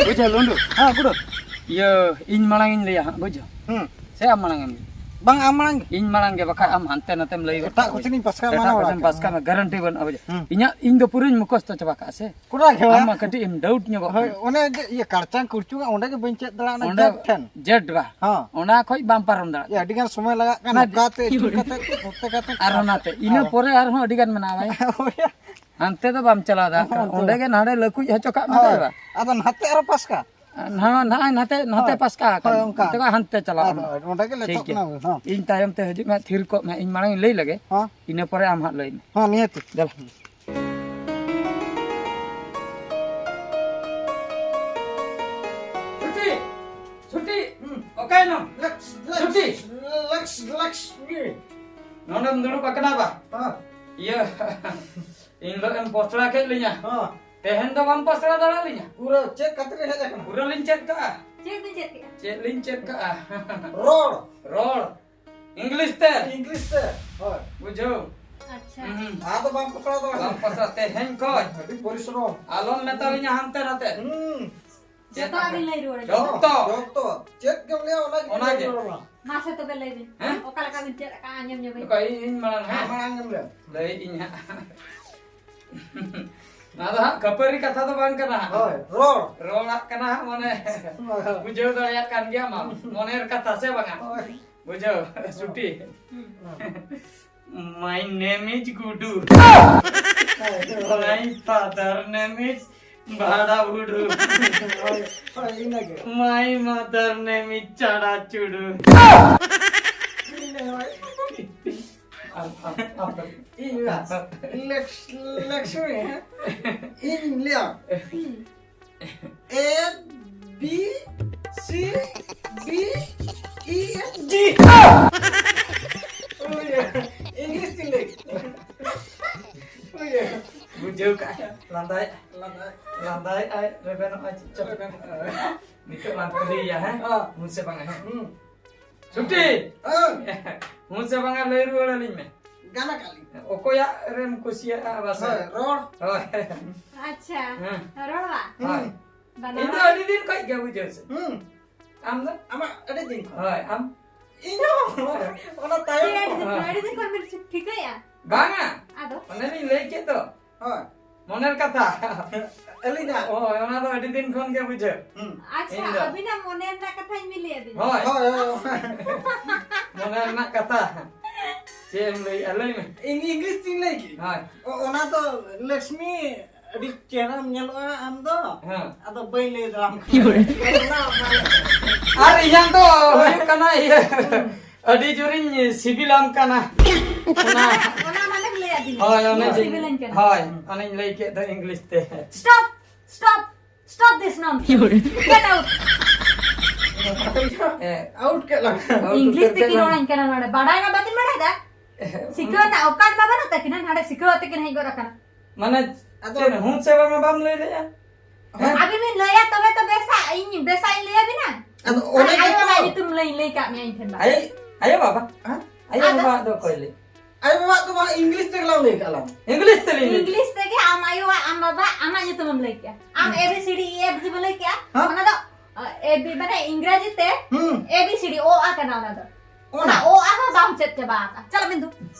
ᱵᱩᱡᱷᱟᱹᱣ, ᱞᱩᱸᱰᱩ? ᱦᱮᱸ, ᱜᱩᱰᱩ᱾ ᱤᱭᱟᱹ, ᱤᱧ ᱢᱟᱲᱟᱝ ᱤᱧ ᱞᱟᱹᱭᱟ ᱦᱟᱸᱜ, ᱵᱩᱡᱷᱟᱹᱣ? ᱦᱩᱸ᱾ ᱥᱮ ᱟᱢ ᱢᱟᱲᱟᱝ ᱮᱢ ᱞᱟᱹᱭᱟ? ᱵᱟᱝ, ᱟᱢ ᱢᱟᱲᱟᱝ ᱜᱮ᱾ ᱤᱧ ᱢᱟᱲᱟᱝ ᱜᱮ, ᱵᱟᱠᱷᱟᱡ ᱟᱢ ᱦᱟᱱᱛᱮ ᱱᱟᱛᱮᱢ ᱞᱟᱹᱭ ᱜᱚᱫ ᱮᱴᱟᱜ ᱠᱟᱜᱼᱟ᱾ ᱠᱚᱥᱮᱱᱤᱧ ᱯᱟᱥᱠᱟ ᱮᱴᱟᱜ ᱢᱟᱱᱟ ᱵᱟᱲᱟ ᱠᱚᱥᱮᱱ ᱠᱮᱫ᱾ ᱯᱟᱥᱠᱟ ᱢᱮ, ᱜᱟᱨᱮᱱᱴᱤ ᱵᱟᱹᱱᱩᱜᱼᱟ, ᱵᱩᱡᱷᱟᱹᱣ᱾ ᱦᱩᱸ᱾ ᱤᱧᱟᱹᱜ, ᱤᱧ ᱫᱚ ᱯᱩᱨᱟᱹᱧ ᱢᱩᱠᱷᱚᱥᱛᱚ ᱪᱟᱵᱟ ᱠᱟᱜᱼᱟ ᱥᱮ᱾ ᱠᱚᱨᱟᱣ ᱜᱮ ᱟᱢ ᱵᱟᱝ? ᱢᱟ ᱠᱟᱹᱴᱤᱡ ᱮᱢ ᱰᱟᱣᱩᱴ ᱧᱚᱜᱚᱜ ᱦᱳᱭ, ᱠᱟᱱᱟ᱾ ᱚᱱᱮ ᱡᱮ ᱤᱭᱟᱹ ᱠᱟᱲᱪᱟᱝ ᱠᱩᱲᱪᱩᱝ ᱚᱸᱰᱮ ᱜᱮ ᱵᱟᱹᱧ ᱪᱮᱫ ᱫᱟᱲᱮᱭᱟᱜᱼᱟ, ᱚᱱᱟ ᱚᱸᱰᱮ ᱡᱮᱴ ᱴᱷᱮᱱ᱾ ᱡᱮᱴ ᱵᱟ᱾ ᱦᱚᱸ᱾ ᱚᱱᱟ ᱠᱷᱚᱡ ᱵᱟᱢ ᱯᱟᱨᱚᱢ ᱫᱟᱲᱮᱭᱟᱜ ᱭᱟ, ᱠᱟᱱᱟ᱾ ᱟᱹᱰᱤ ᱜᱟᱱ ᱥᱚᱢᱚᱭ ᱞᱟᱜᱟᱜ ᱠᱟᱱᱟ, ᱚᱱᱟ ᱱᱚᱝᱠᱟᱛᱮ ᱟᱹᱪᱩᱨ ᱠᱟᱛᱮ, ᱱᱚᱛᱮ ᱠᱟᱛᱮ᱾ ᱟᱨ ᱚᱱᱟᱛᱮ, ᱤᱱᱟᱹ ᱦᱚᱸ᱾ ᱯᱚᱨᱮ ᱟᱨᱦᱚᱸ ᱟᱹᱰᱤ ᱜᱟᱱ ᱢᱮᱱᱟᱜᱼᱟ, ᱵᱷᱟᱭ᱾ ᱦᱳᱭ᱾ ᱦᱟᱱᱛᱮ ᱫᱚ ᱵᱟᱢ ᱪᱟᱞᱟᱣ ᱫᱟᱲᱮᱭᱟᱜ ᱠᱟᱱᱟ᱾ ᱦᱚᱸ, ᱚᱸᱰᱮ ᱜᱮ ᱱᱟᱰᱮ ᱞᱟᱹᱠᱩᱡ ᱦᱚᱪᱚ ᱠᱟᱜ ᱢᱮ, ᱦᱳᱭ᱾ ᱵᱟᱭ ᱵᱟ? ᱟᱨ ᱱᱟᱛᱮ ᱟᱨᱚ ᱯᱟᱥᱠᱟ᱾ ᱱᱚᱣᱟ ᱱᱟᱦᱟᱜ ᱱᱟᱛᱮ, ᱱᱟᱛᱮ ᱦᱳᱭ᱾ ᱯᱟᱥᱠᱟ ᱟᱠᱟᱱ᱾ ᱦᱳᱭ, ᱚᱱᱠᱟ᱾ ᱱᱚᱛᱮ ᱠᱷᱚᱱ ᱦᱟᱱᱛᱮ ᱪᱟᱞᱟᱜ ᱟᱫᱚ ᱢᱮ᱾ ᱚᱸᱰᱮ ᱜᱮ ᱴᱷᱤᱠ ᱞᱮᱛᱚᱜ ᱜᱮᱭᱟ᱾ ᱠᱟᱱᱟ, ᱦᱚᱸ᱾ ᱤᱧ ᱛᱟᱭᱚᱢ ᱛᱮ ᱦᱤᱡᱩᱜ ᱢᱮ, ᱛᱷᱤᱨ ᱠᱚᱜ ᱢᱮ, ᱤᱧ ᱢᱟᱲᱟᱝ ᱤᱧ ᱞᱟᱹᱭ ᱞᱮᱜᱮ᱾ ᱦᱚᱸ᱾ ᱤᱱᱟᱹ ᱯᱚᱨᱮ ᱟᱢ ᱦᱟᱸᱜ ᱞᱟᱹᱭ ᱢᱮ᱾ ᱦᱚᱸ, ᱱᱤᱦᱟᱹᱛ᱾ ᱫᱮᱞᱟ᱾ ᱪᱷᱩᱴᱤ! ᱪᱷᱩᱴᱤ! ᱦᱩᱸ᱾ ᱚᱠᱟᱭᱮᱱᱟᱢ? ᱞᱟᱠᱥ-, ᱞᱟᱠᱥ-, ᱪᱷᱩᱴᱤ! ᱞᱟᱠᱥ-, ᱞᱟᱠᱥᱢᱤ᱾ ᱱᱚᱰᱮᱢ ᱫᱩᱲᱩᱵ ᱟᱠᱟᱱᱟ ᱵᱟ? ᱦᱚᱸ᱾ ᱤᱭᱟᱹ, ᱤᱧ ᱦᱤᱞᱳᱜ ᱮᱢ ᱯᱚᱥᱲᱟ ᱠᱮᱫ ᱞᱤᱧᱟ᱾ ᱦᱚᱸ᱾ ᱛᱮᱦᱮᱧ ᱫᱚ ᱵᱟᱢ ᱯᱚᱥᱲᱟ ᱫᱟᱲᱮ ᱞᱤᱧᱟ᱾ ᱯᱩᱨᱟᱹ ᱪᱮᱫ ᱠᱟᱛᱮ ᱞᱤᱧ ᱦᱮᱡ ᱟᱠᱟᱱᱟ? ᱯᱩᱨᱟᱹ ᱞᱤᱧ ᱪᱮᱫ ᱠᱟᱜᱼᱟ᱾ ᱪᱮᱫ ᱵᱤᱱ ᱪᱮᱫ ᱠᱮᱜᱼᱟ? ᱪᱮᱫ ᱞᱤᱧ ᱪᱮᱫ ᱠᱟᱜᱼᱟ? ᱨᱚᱲ᱾ ᱨᱚᱲ᱾ ᱤᱝᱞᱤᱥ ᱛᱮ᱾ ᱤᱝᱞᱤᱥ ᱛᱮ᱾ ᱦᱳᱭ᱾ ᱵᱩᱡᱷᱟᱹᱣ? ᱟᱪᱪᱷᱟ᱾ ᱦᱩᱸ᱾ ᱟᱫᱚ ᱵᱟᱢ ᱯᱚᱥᱲᱟ ᱫᱟᱲᱮ ᱵᱟᱢ ᱞᱤᱧᱟ᱾ ᱯᱚᱥᱲᱟ, ᱛᱮᱦᱮᱧ ᱠᱷᱚᱡ᱾ ᱟᱹᱰᱤ ᱯᱚᱨᱤᱥᱨᱚᱢ᱾ ᱟᱞᱚᱢ ᱢᱮᱛᱟ ᱞᱤᱧᱟ ᱦᱟᱱᱛᱮ ᱱᱟᱛᱮ᱾ ᱦᱩᱸ᱾ ᱪᱮᱫ ᱡᱚᱛᱚᱣᱟᱜ ᱵᱤᱱ ᱞᱟᱹᱭ ᱨᱩᱣᱟᱹᱲ ᱟᱹᱧᱟ᱾ ᱡᱚᱛᱚ᱾ ᱡᱚᱛᱚ᱾ ᱪᱮᱫ ᱜᱮᱢ ᱞᱟᱹᱭᱟ, ᱚᱱᱟ ᱜᱮ ᱚᱱᱟ ᱞᱟᱹᱭ ᱜᱮ᱾ ᱨᱩᱣᱟᱹᱲ ᱟᱢᱟ᱾ ᱢᱟᱥᱮ ᱛᱚᱵᱮ ᱞᱟᱹᱭ ᱵᱤᱱ᱾ ᱦᱮᱸ? ᱚᱠᱟ ᱞᱮᱠᱟ ᱵᱤᱱ ᱪᱮᱫ ᱟᱠᱟᱫᱼᱟ, ᱟᱸᱡᱚᱢ ᱧᱚᱜ ᱵᱤᱱ᱾ ᱚᱠᱟ ᱤᱧ, ᱤᱧ ᱢᱟᱲᱟᱝ, ᱦᱮᱸ? ᱟᱢ ᱢᱟᱲᱟᱝ ᱮᱢ ᱞᱟᱹᱭᱟ᱾ ᱞᱟᱹᱭ ᱤᱧ ᱦᱟᱸᱜ᱾ ᱱᱚᱣᱟ ᱫᱚ ᱦᱟᱸᱜ ᱠᱷᱟᱹᱯᱟᱹᱨᱤ ᱠᱟᱛᱷᱟ ᱫᱚ ᱵᱟᱝ ᱠᱟᱱᱟ ᱦᱟᱸᱜ᱾ ᱦᱳᱭ, ᱨᱚᱲ᱾ ᱨᱚᱲᱟᱜ ᱠᱟᱱᱟ ᱦᱟᱸᱜ, ᱢᱟᱱᱮ, ᱦᱳᱭ᱾ ᱵᱩᱡᱷᱟᱹᱣ ᱫᱟᱲᱮᱭᱟᱜ ᱠᱟᱱ ᱜᱮᱭᱟᱢ ᱟᱢ᱾ ᱢᱚᱱᱮᱨ ᱠᱟᱛᱷᱟ ᱥᱮ ᱵᱟᱝᱟ? ᱦᱳᱭ᱾ ᱵᱩᱡᱷᱟᱹᱣ, ᱥᱩᱴᱤ᱾ ᱦᱩᱸ᱾ My name is Gudu. ᱦᱳᱭ, ᱦᱳᱭ᱾ My father name is ᱵᱷᱟᱲᱟ ᱵᱷᱩᱰᱩ᱾ ᱦᱳᱭ, ᱦᱳᱭ, ᱤᱱᱟᱹᱜᱮ᱾ My mother name is ᱪᱟᱲᱟ ᱪᱩᱰᱩ᱾ ᱤᱱᱟᱹ ᱦᱳᱭ᱾ ᱟᱢ, ᱟᱢ, ᱟᱢ ᱫᱚ? ᱤᱧ ᱞᱟ-, ᱞᱮᱠᱥ-, ᱞᱮᱠᱥᱢᱤ, ᱦᱮᱸ? ᱤᱧ ᱞᱟᱹᱭᱟ᱾ ᱦᱩᱸ᱾ A, B, C, D, E, F, G. ᱳᱭ, ᱤᱝᱞᱤᱥ ᱛᱤᱧ ᱞᱟᱹᱭ᱾ ᱳᱭ᱾ ᱵᱩᱡᱷᱟᱹᱣ ᱠᱟᱜ ᱟᱭ᱾ ᱞᱟᱸᱫᱟᱭ᱾ ᱞᱟᱸᱫᱟᱭ᱾ ᱞᱟᱸᱫᱟᱭ ᱟᱭ, ᱨᱮᱵᱮᱱᱚᱜ ᱟᱭ, ᱪᱮᱫ ᱪᱚ᱾ ᱨᱮᱵᱮᱱᱚᱜ ᱟᱭ᱾ ᱱᱤᱛᱚᱜ ᱞᱟᱝ ᱠᱩᱞᱤᱭᱮᱭᱟ, ᱦᱮᱸ? ᱦᱮᱸ᱾ ᱦᱩᱸ ᱥᱮ ᱵᱟᱝᱟ, ᱦᱮᱸ? ᱦᱩᱸ᱾ ᱪᱷᱩᱴᱤ! ᱦᱮᱸ᱾ ᱦᱩᱸ ᱥᱮ ᱵᱟᱝᱟ, ᱞᱟᱹᱭ ᱨᱩᱣᱟᱹᱲ ᱟᱹᱞᱤᱧ ᱢᱮ᱾ ᱜᱟᱱ ᱟᱠᱟᱫ ᱞᱤᱧ᱾ ᱚᱠᱚᱭᱟᱜ ᱨᱮᱢ ᱠᱩᱥᱤᱭᱟᱜᱼᱟ, ᱵᱟᱥᱮ? ᱦᱳᱭ, ᱨᱚᱲ᱾ ᱦᱳᱭ᱾ ᱟᱪᱪᱷᱟ, ᱦᱮᱸ᱾ ᱨᱚᱲ ᱵᱟ? ᱦᱳᱭ᱾ ᱦᱩᱸ᱾ ᱵᱟᱱᱟᱨ? ᱤᱧ ᱫᱚ ᱟᱹᱰᱤ ᱫᱤᱱ ᱠᱷᱚᱡ ᱜᱮ, ᱵᱩᱡᱷᱟᱹᱣ ᱥᱮ᱾ ᱦᱩᱸ᱾ ᱟᱢ ᱫᱚ? ᱟᱢᱟᱜ ᱟᱹᱰᱤ ᱫᱤᱱ ᱠᱷᱚᱱ᱾ ᱦᱳᱭ, ᱟᱢ? ᱤᱧ ᱦᱚᱸ ᱚᱱᱟ ᱛᱟᱭᱚᱢ ᱟᱹᱰᱤ ᱫᱤᱱ ᱠᱷᱚᱱ, ᱟᱹᱰᱤ ᱫᱤᱱ ᱠᱷᱚᱱ ᱵᱤᱱ ᱴᱷᱤᱠᱟᱹᱭᱟ᱾ ᱵᱟᱝᱟ᱾ ᱟᱫᱚ? ᱚᱱᱮ ᱞᱤᱧ ᱞᱟᱹᱭ ᱠᱮᱫ ᱫᱚ᱾ ᱦᱳᱭ᱾ ᱢᱚᱱᱮᱨ ᱠᱟᱛᱷᱟ᱾ ᱟᱹᱞᱤᱧᱟᱜ? ᱦᱳᱭ, ᱚᱱᱟ ᱫᱚ ᱟᱹᱰᱤ ᱫᱤᱱ ᱠᱷᱚᱱ ᱜᱮ ᱵᱩᱡᱷᱟᱹᱣ᱾ ᱦᱩᱸ᱾ ᱟᱪᱪᱷᱟ, ᱤᱧ ᱫᱚ᱾ ᱟᱹᱵᱤᱱᱟᱜ ᱢᱚᱱᱮ ᱨᱮᱱᱟᱜ ᱠᱟᱛᱷᱟᱧ ᱵᱤᱱ ᱞᱟᱹᱭ ᱟᱹᱵᱤᱱᱟ᱾ ᱦᱳᱭ᱾ ᱦᱳᱭ, ᱦᱳᱭ, ᱦᱳᱭ᱾ ᱢᱚᱱᱮ ᱨᱮᱱᱟᱜ ᱠᱟᱛᱷᱟ᱾ ᱪᱮᱫ ᱮᱢ ᱞᱟᱹᱭᱮᱜᱼᱟ? ᱞᱟᱹᱭ ᱢᱮ᱾ ᱤᱧ ᱤᱝᱞᱤᱥ ᱛᱤᱧ ᱞᱟᱹᱭ ᱠᱮᱫ᱾ ᱦᱳᱭ᱾ ᱚ-, ᱚᱱᱟ ᱫᱚ ᱞᱚᱠᱥᱢᱤ ᱟᱹᱰᱤ ᱪᱮᱦᱨᱟᱢ ᱧᱮᱞᱚᱜᱼᱟ ᱟᱢ ᱫᱚ᱾ ᱦᱮᱸ᱾ ᱟᱫᱚ ᱵᱟᱹᱧ ᱞᱟᱹᱭ ᱫᱟᱲᱮᱭᱟᱢ ᱠᱟᱱᱟ᱾ ᱚᱱᱟ, ᱚᱱᱟ᱾ ᱟᱨ ᱤᱧᱟᱹᱜ ᱫᱚ ᱦᱩᱭᱩᱜ ᱠᱟᱱᱟ ᱤᱭᱟᱹ, ᱟᱹᱰᱤ ᱡᱳᱨᱤᱧ ᱥᱤᱵᱤᱞᱟᱢ ᱠᱟᱱᱟ᱾ ᱚᱱᱟ ᱚᱱᱟ ᱢᱟᱱᱮᱢ ᱞᱟᱹᱭ ᱟᱹᱫᱤᱧᱟ᱾ ᱦᱳᱭ, ᱚᱱᱮ ᱤᱧ ᱡᱮ, ᱥᱤᱵᱤᱞᱟᱹᱧ ᱠᱟᱱᱟ᱾ ᱦᱳᱭ, ᱚᱱᱮᱧ ᱞᱟᱹᱭ ᱠᱮᱫ ᱫᱚ ᱤᱝᱞᱤᱥ ᱛᱮ᱾ Stop! Stop! Stop this nonsense! Get out! ᱦᱮᱸ᱾ ᱟᱣᱩᱴ ᱠᱮᱫ ᱞᱟᱝ᱾ ᱤᱝᱞᱤᱥ ᱛᱮᱠᱤᱱ ᱨᱚᱲᱟᱹᱧ ᱠᱟᱱᱟ ᱱᱚᱰᱮ᱾ ᱵᱟᱰᱟᱭ ᱢᱟ ᱵᱟᱹᱠᱤᱱ ᱵᱟᱰᱟᱭ ᱫᱟ᱾ ᱥᱤᱠᱷᱟᱹᱣ ᱨᱮᱱᱟᱜ ᱚᱠᱟᱴ ᱢᱟ ᱵᱟᱹᱱᱩᱜ ᱛᱟᱹᱠᱤᱱᱟ, ᱱᱚᱰᱮ ᱥᱤᱠᱷᱟᱹᱣ ᱟᱛᱮ ᱠᱤᱱ ᱦᱮᱡ ᱜᱚᱫ ᱟᱠᱟᱱᱟ᱾ ᱢᱟᱱᱮ ᱟᱫᱚ ᱪᱮᱫ ᱦᱩᱸ ᱥᱮ ᱵᱟᱝᱟ ᱵᱟᱢ ᱞᱟᱹᱭ ᱞᱮᱜᱼᱟ? ᱦᱮᱸ? ᱟᱹᱵᱤᱱ ᱵᱤᱱ ᱞᱟᱹᱭᱟ ᱛᱚᱵᱮ ᱛᱚ ᱵᱮᱥᱟ, ᱤᱧ ᱵᱮᱥᱟ ᱤᱧ ᱞᱟᱹᱭ ᱟᱹᱵᱤᱱᱟ᱾ ᱟᱫᱚ ᱚᱱᱮ ᱟᱭᱳ ᱜᱮᱛᱚ ᱵᱟᱵᱟ ᱧᱩᱛᱩᱢ ᱞᱟᱹᱭ, ᱞᱟᱹᱭ ᱠᱟᱜ ᱢᱮᱭᱟ ᱤᱧ ᱴᱷᱮᱱ ᱫᱚ᱾ ᱟᱭᱳ, ᱟᱭᱳ ᱵᱟᱵᱟ? ᱦᱮᱸ? ᱟᱭᱳ ᱟᱫᱚ? ᱵᱟᱵᱟ ᱫᱚ ᱚᱠᱚᱭ ᱞᱟᱹᱭ? ᱟᱭᱳ ᱵᱟᱵᱟ ᱫᱚ ᱵᱟᱝ, ᱤᱝᱞᱤᱥ ᱛᱮᱜᱮ ᱞᱟᱝ ᱞᱟᱹᱭ ᱠᱟᱜ ᱞᱟᱝ᱾ ᱤᱝᱞᱤᱥ ᱛᱮ ᱞᱟᱹᱭ ᱞᱟᱹᱜᱤᱫ? ᱤᱝᱞᱤᱥ ᱛᱮᱜᱮ ᱟᱢ ᱟᱭᱳᱣᱟᱜ, ᱟᱢ ᱵᱟᱵᱟ, ᱟᱢᱟᱜ ᱧᱩᱛᱩᱢ ᱮᱢ ᱞᱟᱹᱭ ᱠᱮᱜᱼᱟ᱾ ᱟᱢ ᱦᱩᱸ᱾ A B C D E F G ᱵᱚ ᱞᱟᱹᱭ ᱠᱮᱜᱼᱟ, ᱦᱮᱸ? ᱚᱱᱟ ᱫᱚ, ᱟ, A B, ᱢᱟᱱᱮ ᱤᱝᱨᱟᱡᱤ ᱛᱮ ᱦᱩᱸ᱾ A B C D, ᱚ, ᱟ ᱠᱟᱱᱟ ᱚᱱᱟ ᱫᱚ᱾ ᱚᱱᱟ? ᱚᱱᱟ ᱚ, ᱟ ᱦᱚᱸ ᱵᱟᱢ ᱪᱮᱫ ᱪᱟᱵᱟ ᱟᱠᱟᱫ᱾ ᱪᱟᱞᱟᱜ ᱵᱤᱱ ᱫᱩ᱾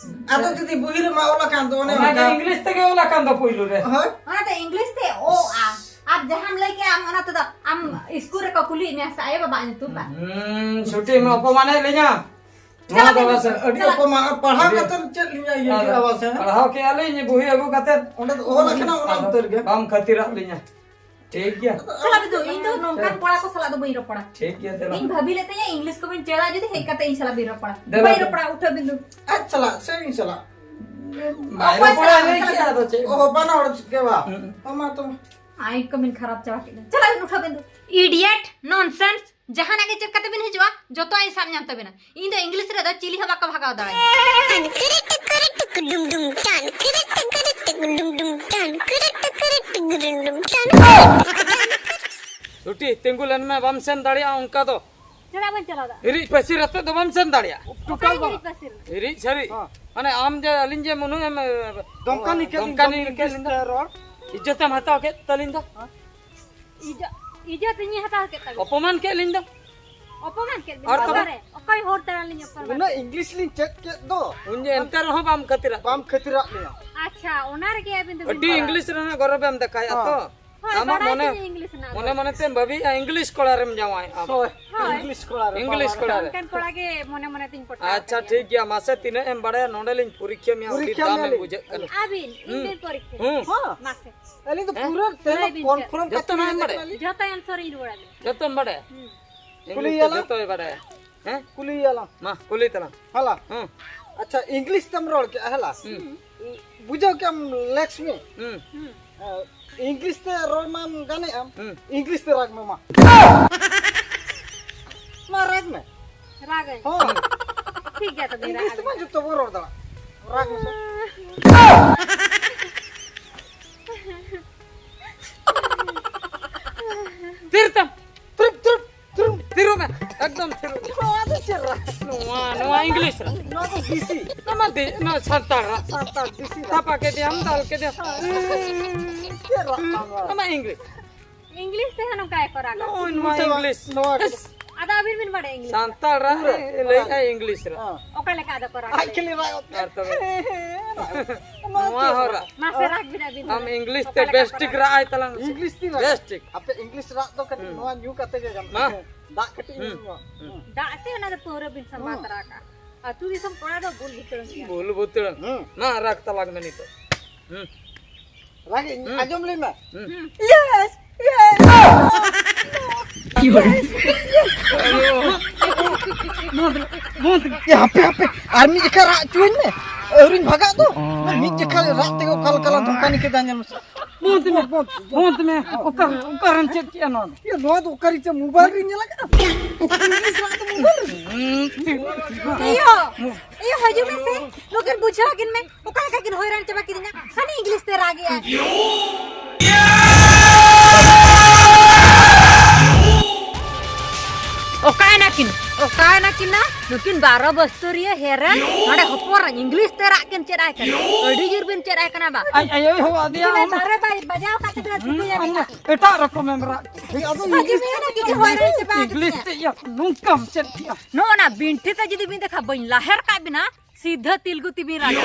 ᱟᱫᱚ ᱡᱩᱫᱤ ᱵᱩᱦᱤ ᱨᱮᱢᱟ ᱚᱞ ᱟᱠᱟᱱ ᱫᱚ, ᱚᱱᱮ ᱚᱱᱟ ᱜᱮ ᱚᱱᱠᱟ᱾ ᱤᱝᱞᱤᱥ ᱛᱮᱜᱮ ᱚᱞ ᱟᱠᱟᱱ ᱫᱚ ᱯᱩᱭᱞᱩ ᱨᱮ᱾ ᱦᱳᱭ᱾ ᱚᱱᱟᱛᱮ ᱤᱝᱞᱤᱥ ᱛᱮ ᱚ, ᱟ᱾ ᱟᱨ ᱡᱟᱦᱟᱸᱢ ᱞᱟᱹᱭ ᱠᱮᱜᱼᱟ ᱟᱢ, ᱚᱱᱟ ᱛᱮᱫᱚ ᱟᱢ ᱤᱥᱠᱩᱞ ᱨᱮᱠᱚ ᱠᱩᱞᱤᱭᱮᱫ ᱢᱮᱭᱟ ᱥᱮ ᱟᱭᱳ ᱵᱟᱵᱟᱣᱟᱜ ᱧᱩᱛᱩᱢ ᱵᱟᱝ? ᱦᱩᱸ, ᱪᱷᱩᱴᱤ ᱢᱟ ᱚᱯᱚᱢᱟᱱᱮᱫ ᱞᱤᱧᱟ᱾ ᱱᱚᱣᱟ ᱫᱚ ᱵᱟᱥᱮ ᱟᱹᱰᱤ ᱪᱟᱞᱟᱜ ᱚᱯᱚᱢᱟᱱ, ᱯᱟᱲᱦᱟᱣ ᱟᱹᱰᱤ ᱠᱟᱛᱮ ᱪᱮᱫ ᱞᱤᱧ ᱤᱭᱟᱹ ᱠᱮᱫᱟ ᱵᱟᱥᱮ? ᱯᱟᱲᱦᱟᱣ ᱠᱮᱜᱼᱟ ᱞᱤᱧ, ᱵᱩᱦᱤ ᱟᱹᱜᱩ ᱠᱟᱛᱮ᱾ ᱚᱸᱰᱮ ᱫᱚ ᱚᱞ ᱟᱠᱟᱱᱟ ᱚᱱᱟ ᱟᱫᱚ ᱩᱛᱟᱹᱨ ᱜᱮ᱾ ᱵᱟᱢ ᱠᱷᱟᱹᱛᱤᱨᱟᱜ ᱞᱤᱧᱟ᱾ ᱴᱷᱤᱠ ᱜᱮᱭᱟ᱾ ᱪᱟᱞᱟᱜ ᱵᱤᱱ ᱫᱩ, ᱤᱧ ᱫᱚ ᱱᱚᱝᱠᱟᱱ ᱠᱚᱲᱟ ᱠᱚ ᱥᱟᱞᱟᱜ ᱫᱚ ᱵᱟᱹᱧ ᱨᱚᱯᱚᱲᱟ᱾ ᱴᱷᱤᱠ ᱜᱮᱭᱟ, ᱫᱮᱞᱟ᱾ ᱤᱧ ᱵᱷᱟᱹᱵᱤ ᱞᱮᱫ ᱛᱟᱹᱧᱟᱹ ᱤᱝᱞᱤᱥ ᱠᱚᱵᱤᱱ ᱪᱮᱫᱟ, ᱡᱩᱫᱤ ᱦᱮᱡ ᱠᱟᱛᱮ ᱤᱧ ᱥᱟᱞᱟᱜ ᱵᱤᱱ ᱨᱚᱯᱚᱲᱟ᱾ ᱫᱮᱞᱟ ᱵᱟᱹᱧ ᱫᱩ᱾ ᱨᱚᱯᱚᱲᱟ, ᱩᱴᱷᱟᱹᱜ ᱵᱤᱱ ᱫᱩ᱾ ᱟᱡ ᱥᱟᱞᱟᱜ ᱥᱮ ᱤᱧ ᱥᱟᱞᱟᱜ? ᱵᱟᱭ ᱚᱠᱚᱭ ᱨᱚᱯᱚᱲᱟ, ᱥᱟᱞᱟᱜ? ᱞᱟᱹᱭ ᱠᱮᱜᱼᱟ, ᱟᱫᱚ ᱪᱮᱫ? ᱚ, ᱵᱟᱱᱟ ᱦᱚᱲ ᱪᱮᱫ ᱜᱮ ᱵᱟᱝ᱾ ᱦᱩᱸ᱾ ᱚ, ᱢᱟ ᱛᱚᱵᱮ᱾ ᱟᱭ ᱠᱚᱵᱤᱱ ᱠᱷᱟᱨᱟᱯ ᱪᱟᱵᱟ ᱠᱮᱫᱟ᱾ ᱪᱟᱞᱟᱜ ᱵᱤᱱ, ᱩᱴᱷᱟᱹᱜ ᱵᱤᱱ ᱫᱩ᱾ Idiot, nonsense, ᱡᱟᱦᱟᱱᱟᱜ ᱜᱮ ᱪᱮᱫ ᱠᱟᱛᱮ ᱵᱤᱱ ᱦᱤᱡᱩᱜᱼᱟ, ᱡᱚᱛᱚᱣᱟᱜ ᱤᱧ ᱥᱟᱵ ᱧᱟᱢ ᱛᱟᱵᱤᱱᱟ᱾ ᱤᱧ ᱫᱚ ᱤᱝᱞᱤᱥ ᱨᱮᱫᱚ ᱪᱤᱞᱤ ᱦᱚᱸ ᱵᱟᱠᱚ ᱵᱷᱟᱜᱟᱣ ᱫᱟᱲᱮᱭᱟᱜᱼᱟ᱾ ᱴᱟᱱ ᱠᱤᱨᱤ ᱴᱤᱠᱤᱨᱤ ᱴᱤᱠᱤ ᱰᱩᱢ ᱰᱩᱢ, ᱴᱟᱱ ᱠᱤᱨᱤ ᱴᱤᱠᱤᱨᱤ ᱴᱤᱠᱤ ᱰᱩᱢ ᱰᱩᱢ, ᱴᱟᱱ ᱠᱤᱨᱤ ᱴᱤᱠᱤᱨᱤ ᱴᱤᱠᱤ ᱰᱩᱢ ᱰᱩᱢ, ᱴᱟᱱ᱾ ᱥᱩᱴᱤ, ᱛᱤᱸᱜᱩ ᱞᱮᱱ ᱢᱮ, ᱵᱟᱢ ᱥᱮᱱ ᱫᱟᱲᱮᱭᱟᱜᱼᱟ ᱚᱱᱠᱟ ᱫᱚ᱾ ᱪᱮᱫᱟᱜ ᱵᱟᱹᱧ ᱪᱟᱞᱟᱣ ᱫᱟᱲᱮᱭᱟᱜᱼᱟ? ᱦᱤᱨᱤᱡ ᱯᱟᱹᱥᱤᱨ ᱟᱛᱮᱫ ᱫᱚ ᱵᱟᱢ ᱥᱮᱱ ᱫᱟᱲᱮᱭᱟᱜᱼᱟ᱾ ᱚᱠᱟᱨᱮ ᱴᱳᱴᱟᱞ ᱵᱟᱝ᱾ ᱦᱤᱨᱤᱡ ᱯᱟᱹᱥᱤᱨ? ᱦᱤᱨᱤᱡ ᱥᱟᱹᱨᱤᱡ᱾ ᱦᱚᱸ᱾ ᱢᱟᱱᱮ ᱟᱢ ᱡᱮ ᱟᱹᱞᱤᱧ ᱡᱮ ᱢᱩᱱᱩ ᱮᱢ, ᱮ, ᱫᱚᱢᱠᱟᱱ ᱦᱚᱸ, ᱤᱠᱟᱹ ᱞᱤᱧ, ᱫᱚᱢᱠᱟᱱ ᱫᱚᱢᱠᱟᱱ ᱤᱠᱟᱹ ᱤᱠᱟᱹ ᱞᱤᱧ ᱫᱚ᱾ ᱞᱤᱧ ᱨᱚᱲ᱾ ᱤᱡᱽᱡᱚᱛ ᱮᱢ ᱦᱟᱛᱟᱣ ᱠᱮᱫ ᱛᱟᱹᱞᱤᱧ ᱫᱚ᱾ ᱦᱚᱸ᱾ ᱤᱡᱽᱡᱚᱛ, ᱤᱡᱽᱡᱚᱛ ᱤᱧ ᱦᱟᱛᱟᱣ ᱠᱮᱫ ᱛᱟᱵᱤᱱᱟ᱾ ᱚᱯᱚᱢᱟᱱ ᱠᱮᱫ ᱞᱤᱧ ᱫᱚ᱾ ᱚᱯᱚᱢᱟᱱ ᱠᱮᱫ ᱵᱤᱱ ᱟᱨ ᱛᱚᱵᱮ? ᱵᱟᱵᱟᱨᱮ, ᱚᱠᱚᱭ ᱦᱚᱲ ᱛᱟᱨᱟ ᱞᱤᱧ ᱚᱯᱚᱢᱟᱱ ᱩᱱᱟᱹᱜ ᱠᱮᱫ? English ᱞᱤᱧ ᱪᱮᱫ ᱠᱮᱫ ᱫᱚ᱾ ᱩᱱ ᱡᱮ ᱮᱱᱛᱮ ᱨᱮᱦᱚᱸ ᱵᱟᱢ ᱠᱷᱟᱹᱛᱤᱨᱟᱜ᱾ ᱵᱟᱢ ᱠᱷᱟᱹᱛᱤᱨᱟᱜ ᱞᱤᱧᱟ᱾ ᱟᱪᱪᱷᱟ, ᱚᱱᱟ ᱨᱮᱜᱮ ᱟᱹᱵᱤᱱ ᱫᱚᱵᱤᱱ ᱟᱹᱰᱤ ᱯᱟᱲᱟᱜ᱾ English ᱨᱮᱱᱟᱜ ᱜᱚᱨᱚᱵᱮᱢ ᱫᱮᱠᱷᱟᱭᱟ ᱦᱳᱭ᱾ ᱛᱚ᱾ ᱦᱳᱭ, ᱟᱢᱟᱜ ᱵᱟᱲᱟᱭ ᱢᱚᱱᱮ, ᱜᱤᱭᱟᱹᱧ English ᱨᱮᱱᱟᱜ ᱢᱚᱱᱮ ᱫᱚ᱾ ᱢᱚᱱᱮ ᱛᱮᱢ ᱵᱷᱟᱹᱵᱤᱭᱮᱫᱼᱟ English ᱠᱚᱲᱟ ᱨᱮᱢ ᱡᱟᱶᱟᱭᱚᱜᱼᱟ᱾ ᱦᱳᱭ, ᱦᱳᱭ᱾ English ᱠᱚᱲᱟ ᱨᱮ᱾ English ᱠᱚᱲᱟ ᱨᱮ᱾ ᱚᱱᱠᱟᱱ ᱠᱚᱲᱟ ᱜᱮ ᱢᱚᱱᱮ ᱢᱚᱱᱮ ᱛᱤᱧ ᱯᱚᱴᱟᱣ ᱟᱪᱪᱷᱟ, ᱠᱟᱱᱟ᱾ ᱴᱷᱤᱠ ᱜᱮᱭᱟ, ᱢᱟᱥᱮ ᱛᱤᱱᱟᱹᱜ ᱮᱢ ᱵᱟᱲᱟᱭᱟ ᱱᱚᱰᱮ ᱞᱤᱧ ᱯᱚᱨᱤᱠᱠᱷᱟ ᱢᱮᱭᱟ, ᱟᱹᱰᱤ ᱯᱚᱨᱤᱠᱠᱷᱟ ᱫᱟᱢ ᱮᱢ ᱢᱮᱭᱟᱞᱤᱧ᱾ ᱵᱩᱡᱷᱟᱹᱜ ᱠᱟᱱᱟ᱾ ᱟᱹᱵᱤᱱ, ᱦᱩᱸ᱾ ᱤᱧ ᱵᱤᱱ ᱯᱚᱨᱤᱠᱠᱷᱟ᱾ ᱦᱩᱸ᱾ ᱦᱚᱸ᱾ ᱢᱟᱥᱮ᱾ ᱟᱹᱞᱤᱧ ᱫᱚ ᱦᱮᱸ? ᱯᱩᱨᱟᱹ ᱛᱮᱦᱮᱧ ᱞᱟᱹᱭ ᱫᱚ ᱵᱤᱱ ᱠᱚᱱᱯᱷᱟᱨᱢ ᱥᱮ᱾ ᱠᱟᱛᱮ ᱡᱚᱛᱚ ᱞᱤᱧ answer ᱤᱧ ᱨᱩᱣᱟᱹᱲ ᱟᱹᱵᱤᱱᱟ᱾ ᱡᱚᱛᱚᱢ ᱵᱟᱲᱟᱭᱟ? ᱦᱩᱸ᱾ English ᱠᱩᱞᱤᱭᱟᱞᱟᱝ᱾ ᱡᱚᱛᱚᱭ ᱵᱟᱲᱟᱭᱟ᱾ ᱦᱮᱸ? ᱠᱩᱞᱤᱭᱟᱞᱟᱝ᱾ ᱢᱟ, ᱠᱩᱞᱤ ᱛᱟᱞᱟᱝ᱾ ᱦᱮᱞᱟ᱾ ᱦᱩᱸ᱾ ᱟᱪᱪᱷᱟ, English ᱛᱮᱢ ᱨᱚᱲ ᱠᱮᱜᱼᱟ, ᱦᱮᱞᱟ᱾ ᱦᱩᱸ᱾ ᱵᱩᱡᱷᱟᱹᱣ ᱠᱮᱜᱼᱟᱢ, ᱞᱮᱠᱥᱢᱤ? ᱦᱩᱸ᱾ ᱦᱩᱸ᱾ ᱮ, English ᱛᱮ ᱨᱚᱲ ᱢᱟᱢ ᱜᱟᱱᱮᱜ ᱟᱢ᱾ ᱦᱩᱸ᱾ English ᱛᱮ ᱨᱟᱜᱽ ᱢᱮ ᱢᱟ᱾ ᱢᱟ, ᱨᱟᱜᱽ ᱢᱮ᱾ ᱨᱟᱜᱟᱹᱧ᱾ ᱦᱚᱸ᱾ ᱴᱷᱤᱠ ᱜᱮᱭᱟ ᱛᱚᱵᱮ, English ᱨᱟᱜ ᱛᱮᱢᱟ ᱟᱹᱞᱤᱧ᱾ ᱡᱚᱛᱚ ᱵᱚᱱ ᱨᱚᱲ ᱫᱟᱲᱮᱭᱟᱜᱼᱟ᱾ ᱨᱟᱜᱽ ᱢᱮᱥᱮ᱾ ᱛᱷᱤᱨ ᱛᱟᱢ᱾ ᱛᱷᱤᱨ, ᱛᱷᱤᱨ, ᱛᱷᱤᱨ᱾ ᱛᱷᱤᱨᱚᱜ ᱢᱮ, ᱮᱠᱫᱚᱢ ᱛᱷᱤᱨᱚᱜ ᱢᱮ᱾ ᱱᱚᱣᱟ ᱫᱚ ᱪᱮᱫ ᱨᱟᱜ? ᱱᱚᱣᱟ, ᱱᱚᱣᱟ English ᱨᱟᱜ᱾ ᱱᱚᱣᱟ ᱫᱚ ᱫᱮᱥᱤ᱾ ᱱᱚᱣᱟ ᱫᱮ-, ᱱᱚᱣᱟ ᱥᱟᱱᱛᱟᱲ ᱨᱟᱜ᱾ ᱥᱟᱱᱛᱟᱲ ᱫᱮᱥᱤ ᱨᱟᱜ᱾ ᱛᱟᱯᱟ ᱠᱮᱫᱮᱭᱟᱢ, ᱫᱟᱞ ᱠᱮᱫᱮᱭᱟᱢ᱾ ᱪᱮᱫ ᱨᱟᱜ ᱛᱟᱢ ᱱᱚᱣᱟ? ᱱᱚᱣᱟ English᱾ English ᱛᱮ ᱦᱚᱸ ᱱᱚᱝᱠᱟ ᱜᱮᱠᱚ ᱨᱟᱜᱟ᱾ ᱱᱚᱜᱼᱚᱭ ᱱᱚᱣᱟ ᱱᱚᱛᱮ ᱢᱟ English᱾ ᱱᱚᱣᱟ ᱜᱮ᱾ ᱮᱥ᱾ ᱟᱫᱚ ᱟᱹᱵᱤᱱ ᱵᱤᱱ ᱵᱟᱲᱟᱭᱟ English? ᱥᱟᱱᱛᱟᱲ ᱨᱟᱜ ᱯᱩᱨᱟᱹ ᱮ ᱞᱟᱹᱭᱮᱫᱼᱟ ᱵᱟᱲᱟᱭ᱾ English ᱨᱟᱜ᱾ ᱦᱮᱸ᱾ ᱚᱠᱟ ᱞᱮᱠᱟ ᱟᱫᱚ ᱠᱚ ᱨᱟᱜᱟ? ᱟᱡ ᱠᱷᱟᱹᱞᱤ ᱨᱟᱜ ᱜᱚᱫ ᱟᱨ ᱠᱟᱜ᱾ ᱛᱚᱵᱮ? ᱱᱚᱣᱟ ᱱᱚᱣᱟ ᱪᱮᱫ ᱦᱚᱸ ᱨᱟᱜ? ᱨᱟᱜ᱾ ᱢᱟᱥᱮ ᱨᱟᱜ ᱵᱤᱱ ᱟᱹᱵᱤᱱ ᱫᱚ᱾ ᱟᱢ English ᱚᱠᱟ ᱛᱮ ᱞᱮᱠᱟ ᱵᱮᱥ ᱠᱚ ᱴᱷᱤᱠ ᱨᱟᱜᱟ? ᱨᱟᱜ ᱟᱭ ᱛᱟᱞᱟᱝ ᱢᱮᱥᱮ᱾ English ᱛᱮ ᱨᱟᱜ᱾ ᱵᱮᱥ ᱴᱷᱤᱠ᱾ ᱟᱯᱮ English ᱨᱟᱜ ᱫᱚ ᱠᱟᱹᱴᱤᱡ ᱦᱩᱸ᱾ ᱱᱚᱣᱟ ᱧᱩ ᱠᱟᱛᱮ ᱜᱮ ᱜᱟᱱᱚᱜᱼᱟ᱾ ᱢᱟ᱾ ᱦᱮᱸ᱾ ᱫᱟᱜ ᱠᱟᱹᱴᱤᱡ ᱦᱩᱸ᱾ ᱧᱩ ᱧᱚᱜ᱾ ᱦᱩᱸ᱾ ᱦᱩᱸ᱾ ᱫᱟᱜ ᱥᱮ ᱚᱱᱟ ᱫᱚ ᱯᱟᱹᱣᱨᱟᱹ ᱵᱤᱱ ᱥᱟᱢᱵᱟᱣ ᱦᱩᱸ᱾ ᱛᱚᱨᱟ ᱠᱟᱜᱼᱟ᱾ ᱟᱹᱛᱩ ᱫᱤᱥᱚᱢ ᱠᱚᱲᱟ ᱫᱚ ᱵᱩᱞ ᱵᱩᱛᱟᱹᱲ ᱜᱮᱭᱟ᱾ ᱵᱩᱞ ᱵᱩᱛᱟᱹᱲ᱾ ᱦᱩᱸ᱾ ᱢᱟ ᱨᱟᱜᱽ ᱛᱟᱞᱟᱝ ᱢᱮ ᱱᱤᱛᱚᱜ᱾ ᱦᱩᱸ᱾ ᱨᱟᱜᱽ ᱤᱧ ᱦᱩᱸ᱾ ᱟᱸᱡᱚᱢ ᱞᱟᱹᱭ ᱢᱮ᱾ ᱦᱩᱸ᱾ ᱦᱩᱸ᱾ Yes, yes. ᱵᱚᱱᱫ ᱢᱮ, ᱵᱚᱱᱫ ᱢᱮ᱾ ᱮ, ᱦᱟᱯᱮ, ᱦᱟᱯᱮ, ᱟᱨ ᱢᱤᱫ ᱡᱚᱠᱷᱟ ᱨᱟᱜ ᱦᱚᱪᱚᱣᱟᱹᱧ ᱢᱮ᱾ ᱟᱹᱣᱨᱤᱧ ᱵᱷᱟᱜᱟᱜ ᱫᱚ᱾ ᱢᱤᱫ ᱡᱚᱠᱷᱟ ᱨᱟᱜ ᱛᱮᱜᱮ ᱚᱠᱟ ᱞᱮᱠᱟ ᱞᱟᱝ ᱫᱷᱚᱢᱠᱟᱱᱤ ᱠᱮᱫᱟ, ᱧᱮᱞ ᱢᱮᱥᱮ᱾ ᱵᱚᱱᱫ ᱢᱮ, ᱵᱚᱱᱫ, ᱵᱚᱱᱫ᱾ ᱵᱚᱱᱫ ᱢᱮ᱾ ᱚᱠᱟ, ᱚᱠᱟᱨᱮᱢ ᱪᱮᱫ ᱠᱮᱜᱼᱟ ᱱᱚᱣᱟ ᱫᱚ? ᱮ, ᱱᱚᱣᱟ ᱫᱚ ᱚᱠᱟᱨᱮ ᱪᱮᱫ mobile ᱨᱤᱧ ᱧᱮᱞ ᱟᱠᱟᱫᱼᱟ? English ᱨᱟᱜ ᱫᱚ mobile ᱨᱮ? ᱤᱭᱳ, ᱤᱭᱳ, ᱦᱤᱡᱩᱜ ᱢᱮᱥᱮ᱾ ᱱᱩᱠᱤᱱ ᱵᱩᱡᱷᱟᱹᱣ ᱠᱤᱱ ᱢᱮ, ᱚᱠᱟ ᱞᱮᱠᱟ ᱠᱤᱱ ᱦᱚᱭᱨᱟᱱ ᱪᱟᱵᱟ ᱠᱤᱫᱤᱧᱟ᱾ ᱦᱟᱹᱱᱤ English ᱛᱮ ᱨᱟᱜᱮᱜᱼᱟᱭ᱾ ᱚᱠᱟᱭᱮᱱᱟ ᱠᱤᱱ? ᱚᱠᱟᱭᱮᱱᱟ ᱠᱤᱱ ᱱᱟ? ᱱᱩᱠᱤᱱ ᱵᱟᱨᱚ ᱵᱚᱥᱛᱩᱨᱤᱭᱟᱹ ᱦᱮᱨᱮᱞ ᱱᱚᱰᱮ ᱦᱚᱯᱚᱱ ᱨᱟᱡᱽ ᱤᱝᱞᱤᱥ ᱛᱮ ᱨᱟᱜ ᱠᱤᱱ ᱪᱮᱫ ᱟᱭ ᱠᱟᱱᱟ᱾ ᱟᱹᱰᱤ ᱡᱳᱨ ᱵᱤᱱ ᱪᱮᱫ ᱟᱭ ᱠᱟᱱᱟ ᱵᱟ᱾ ᱟᱡ ᱟᱭᱳᱭ ᱦᱚᱦᱚ ᱟᱫᱮᱭᱟ᱾ ᱩᱱᱤ ᱢᱟ ᱫᱟᱨᱮ ᱵᱟᱭ ᱵᱟᱡᱟᱣ ᱠᱟᱜ ᱛᱟᱵᱤᱱᱟ, ᱦᱩᱸ, ᱪᱤᱠᱟᱹᱭᱟ ᱟᱢ ᱵᱤᱱ? ᱮᱴᱟᱜ ᱨᱚᱠᱚᱢᱮᱢ ᱨᱟᱜ ᱠᱮᱫᱟ᱾ ᱟᱫᱚ ᱟᱡᱚᱢ ᱢᱮ ᱱᱟ, ᱠᱤᱪᱷᱩ ᱦᱚᱲ ᱨᱮ ᱪᱟᱵᱟ ᱤᱝᱞᱤᱥ ᱠᱟᱛᱮ᱾ ᱛᱮ ᱭᱟ ᱱᱚᱝᱠᱟᱢ ᱪᱮᱫ ᱠᱮᱜᱼᱟ? ᱱᱚᱜᱼᱚ ᱱᱟ ᱵᱤᱱᱴᱷᱤ ᱛᱮ ᱡᱩᱫᱤ ᱵᱤᱱ ᱫᱮᱠᱷᱟ ᱵᱟᱹᱧ ᱞᱟᱦᱮᱨ ᱠᱟᱜ ᱵᱤᱱᱟ, ᱥᱤᱫᱷᱟᱹ ᱛᱤᱞᱜᱩ ᱛᱤᱵᱤᱱ ᱨᱟᱜᱟ᱾